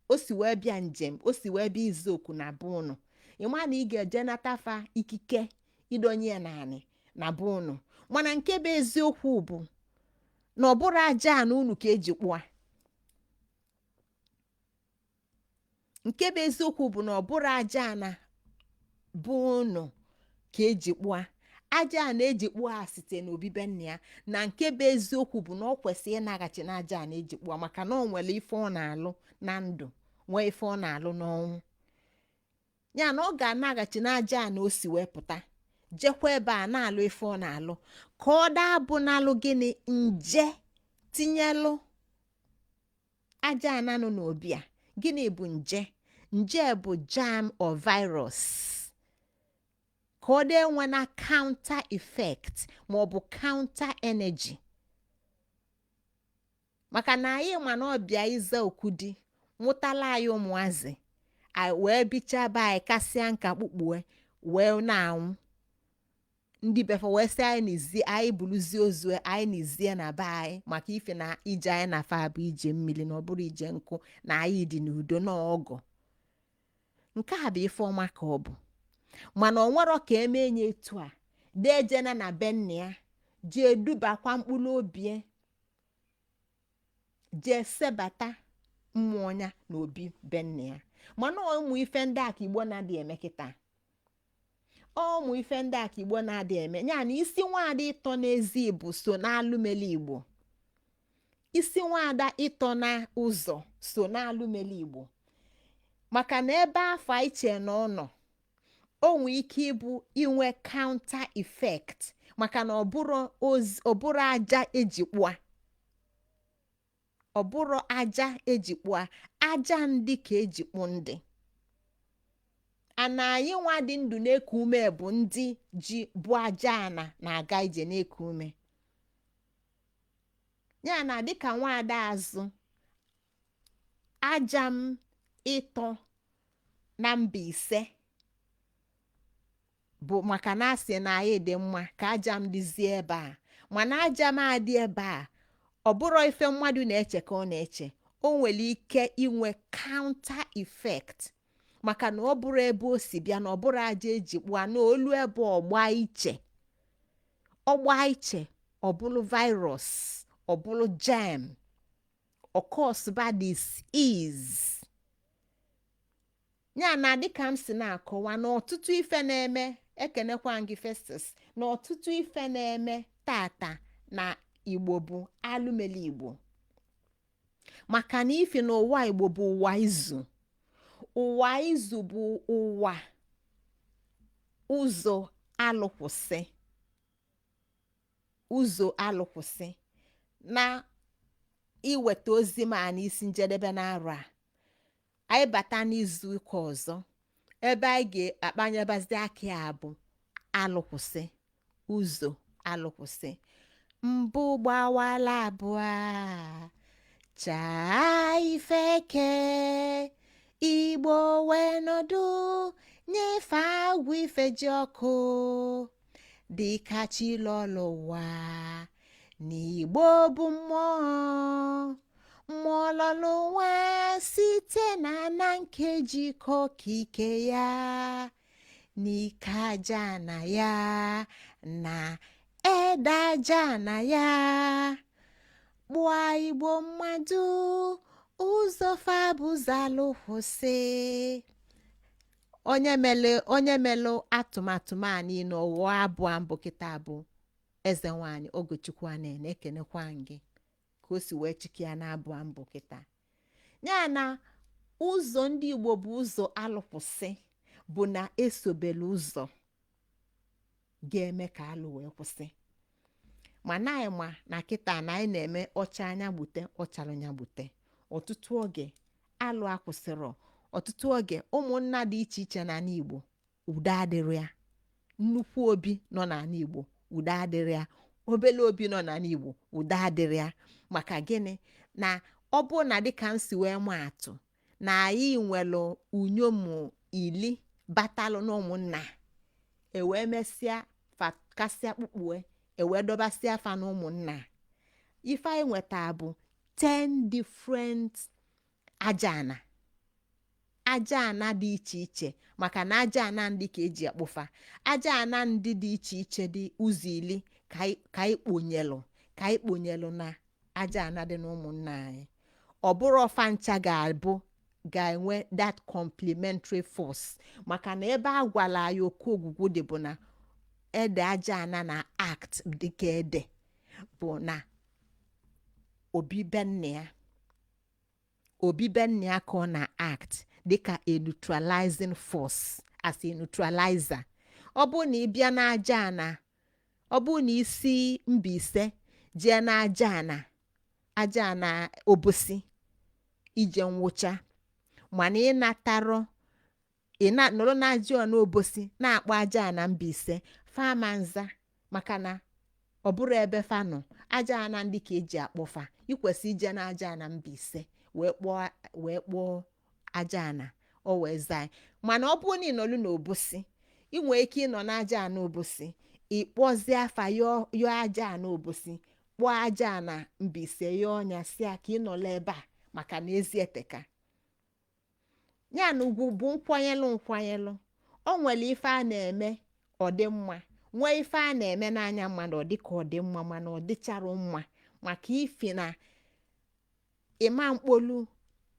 o si wee bịa njem, o si wee bịa izu oku na be ụnụ, ị maa na ị ga-eje natafa ikike idonye ya naanị na be ụnụ. Mana nke bụ eziokwu bụ na ọ bụrụ aja na unu ka eji kpụa. Nke bụ eziokwu bụ na ọ bụrụ aja na bụ unu ka eji kpụa. Aja a na-eji kpụa site n'obibe nna ya. Na nke bụ eziokwu bụ na ọ kwesịrị ịnaghachi na aja a na-eji kpụa, maka na ọ nwere ife ọ na-alụ na ndụ, nwee ife ọ na-alụ n'ọnwụ. Ya na ọ ga-anaghachi n'aja a na o si wee pụta, jekwa ebe a na-alụ ife ọ na-alụ, ka ọ daa bụ n'alụ gịnị nje tinyelụ aja ananụ n'obi a. Gịnị bụ nje? Nje bụ germ or virus. Ka ọ dee nwe na counter effect ma ọ bụ counter energy, maka na anyị ma na ọbịa ịza okwu di mụtala anyị ụmụazị, anyị wee bichaba, anyị kasịa nka kpukpue wee na-anwụ, ndị befa wee sị anyị n'izie, anyị bụrụzie ozu anyị n'izie na be anyị, maka ife na ije anyị na fa bụ ije mmiri na ọ bụrụ ije nkụ, na anyị dị n'udo na ọgọ. Nke a bụ ife ọma ka ọ bụ, mana ọ nwero ka eme nye etu a dejena na be nna ya jee dubakwa mkpụrụ obi, jee sebata mmụọ ya na obi be nna ya. Mana ụmụ ife ndị a ka Igbo na-adị eme kịta. Ụmụ ife ndị a ka Igbo na-adị eme. Ya na isi nwaada ịtọ n'ezi bụ so n'alụmeli Igbo. Isi nwaada ịtọ na ụzọ so n'alụmeli Igbo, maka na ebe afọ anyị chee na ọ nọ, o nwee ike ịbụ inwe counter effect, maka na ọ bụrụ aja eji kpụa, ọ bụrụ aja eji kpụa, aja ndị ka eji kpụ ndị ana. Anyị nwa dị ndụ na-eku ume bụ ndị ji bụ aja ana na-aga ije na-eku ume. Ya na dịka nwaada azụ aja m ịtọ na mba ise bụ maka na asị na anyị dị mma ka aja m dịzie ebe a. Mana aja m adị ebe a, ọ bụrụ ife mmadụ na-eche ka ọ na-eche, o nwere ike inwe counter effect, maka na ọ bụrụ ebe o si bịa, na ọ bụrụ aja eji kpụa, na olu ebe ọgba iche, ọgba iche, ọ bụrụ virus, ọ bụrụ germ, ọkọsba disease. Ya na dịka m si na-akọwa na ọtụtụ ife na-eme, ekenekwa gị Festus, na ọtụtụ ife na-eme tata na Igbo bụ alụmeli Igbo, maka na ife n'ụwa Igbo bụ ụwa izu. Ụwa izu bụ ụwa ụzọ alụkwụsị, ụzọ alụkwụsị. Na iweta ozi m a n'isi njedebe na-arụ a, anyị bata n'izu ụka ọzọ, ebe anyị ga-akpanyebazi aka ya bụ alụkwụsị, ụzọ alụkwụsị. Mbụ gbawala abụọ, chaa ifeke. Igbo wee nọdụ nyefe agwụ ife ji ọkụ dịka chi lọlụ ụwa na Igbo bụ mmụọ mmụọ lọlụ ụwa site na na nkeji ike ya n'ike aja na ya na ede aja na ya kpụọ Igbo mmadụ ụzọ fabụzalụ kwụsị. Onye mele onye melụ atụmatụ a niile ọghọọ abụọ mbụ kịta bụ eze nwanyị Ogochukwu a na-ene ekenekwa gị ka o si wee chike ya na abụọ mbụ kịta. Ya na ụzọ ndị Igbo bụ ụzọ alụkwụsị bụ na esobelu ụzọ ga-eme ka alụ wee kwụsị. Mana anyị ma na kịta na anyị na-eme ọcha anya gbute ọchalụ anya gbute. Ọtụtụ oge alụ akwụsịrọ. Ọtụtụ oge ụmụnna dị iche iche n'ala Igbo udo adịrị ya. Nnukwu obi nọ n'ala Igbo udo adịrị ya, obele obi nọ n'ala Igbo udo adịrị ya. Maka gịnị? Na ọ bụ na dịka m si wee maa atụ na anyị nwere unyom 10 batalụ na ụmụnna, ewee mesịa fa kasịa kpukpue, ewee dọbasịa fa na ụmụnna, ife anyị nweta bụ 10 different aja ana, aja ana dị iche iche. Maka na aja ana ndị ka eji akpụfa aja ana ndị dị iche iche dị ụzọ 10 ka anyị kponyelụ ka anyị kponyelụ na aja ana dị na ụmụnna anyị. Ọ bụrụ ọfa ncha ga-abụ ga-enwe that complementary force, maka na ebe a gwara anyị oke ogwugwu dị bụ na ede aja ana na act dịka ede bụ na obibe nna ya, obibe nna ya ka ọ na act dịka a neutralizing force, as a neutralizer. Ọ bụrụ na ị bịa n'aja ana, ọ bụrụ na isi Mbaise jee n'aja ana, aja ana Obosi ije nwụcha, mana ị natarọ, ị na nọrọ n'aja ana Obosi na-akpọ aja ana Mbaise, fama nza, maka na ọ bụrụ ebe fa nọ aja ana ndị ka eji akpọ fa. Ikwesị ije n'aja ana Mbaise wee kpọọ, wee kpọọ aja ana, o wee zaa. Mana ọ bụrụ na ị nọlụ n'Obosi, ị nwee ike ịnọ n'aja ana Obosi, ịkpọzie afa yọọ yọọ aja ana Obosi, kpọọ aja ana Mbaise, yọọ ọnya si a ka ị nọlụ ebe a, maka na ezi eteka ya na ugwu bụ nkwanyelụ nkwanyelụ. O nwere ife a na-eme ọ dị mma, nwee ife a na-eme n'anya mmadụ ọ dị ka ọ dị mma, mana ọ dịcharụ mma, maka ifi na ịma mkpolu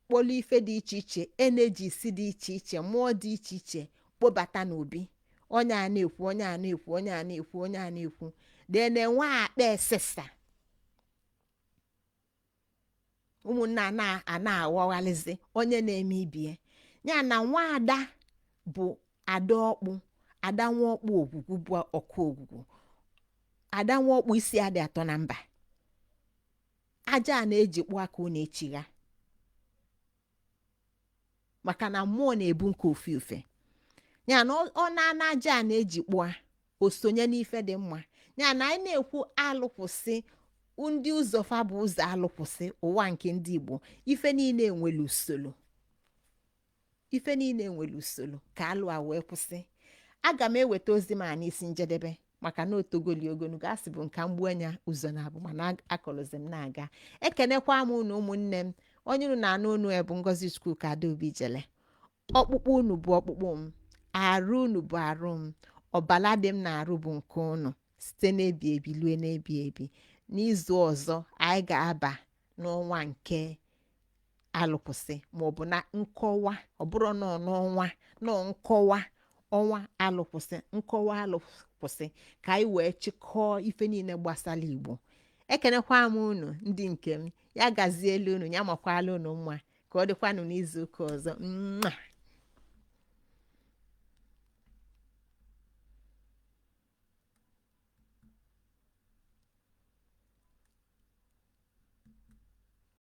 kpolu ife dị iche iche, energies dị iche iche, mmụọ dị iche iche kpobata n'obi onye a na-ekwu, onye a na-ekwu, onye a na-ekwu, onye a na-ekwu dee na-enwe akpa esesa. Ụmụnne a na-aghọghalizi onye na-eme ibie ya. Na nwaada bụ ada ọkpụ, ada nwaọkpụ ogwugwu bụ ọkụ ogwugwu, ada nwaọkpụ isi adị atọ na mba. Aja a na-eji kpụọ aka ọ na-echigha, maka na mmụọ na-ebu nke ofe ofe ya na ọ na-ana aja a na-eji kpụọ o sonye n'ife dị mma. Ya na anyị na-ekwu alụkwụsị ndị ụzọ fa bụ ụzọ alụkwụsị ụwa nke ndị Igbo. Ife niile nwere usoro, ife niile nwere usoro ka alụ a wee kwụsị. Aga m eweta ozi m a n'isi njedebe, maka na otogoli ogologo asị bụ nka mgbu anya ụzọ na-abụ, mana akọlụzi m na-aga. Ekenekwa m unu ụmụnne m. Onye unu na-anụ unu bụ Ngozi Chukwuka Adaobi Jele. Ọkpụkpụ unu bụ ọkpụkpụ m, arụ unu bụ arụ m, ọbala dị m na-arụ bụ nke unu, site n'ebi ebi lue n'ebi ebi. N'izu ọzọ anyị ga-aba n'ọnwa nke alụkwụsị, maọbụ na nkọwa, ọ bụrụ nọ n'ọnwa nọ nkọwa ọnwa alụkwụsị, nkọwa alụkwụsị, ka anyị wee chịkọọ ife niile gbasara Igbo. Ekenekwa m unu ndị nke m. Ya gazielu unu, ya makwala unu mma. Ka ọ dịkwanụ n'izu ụka ọzọ. Mwah!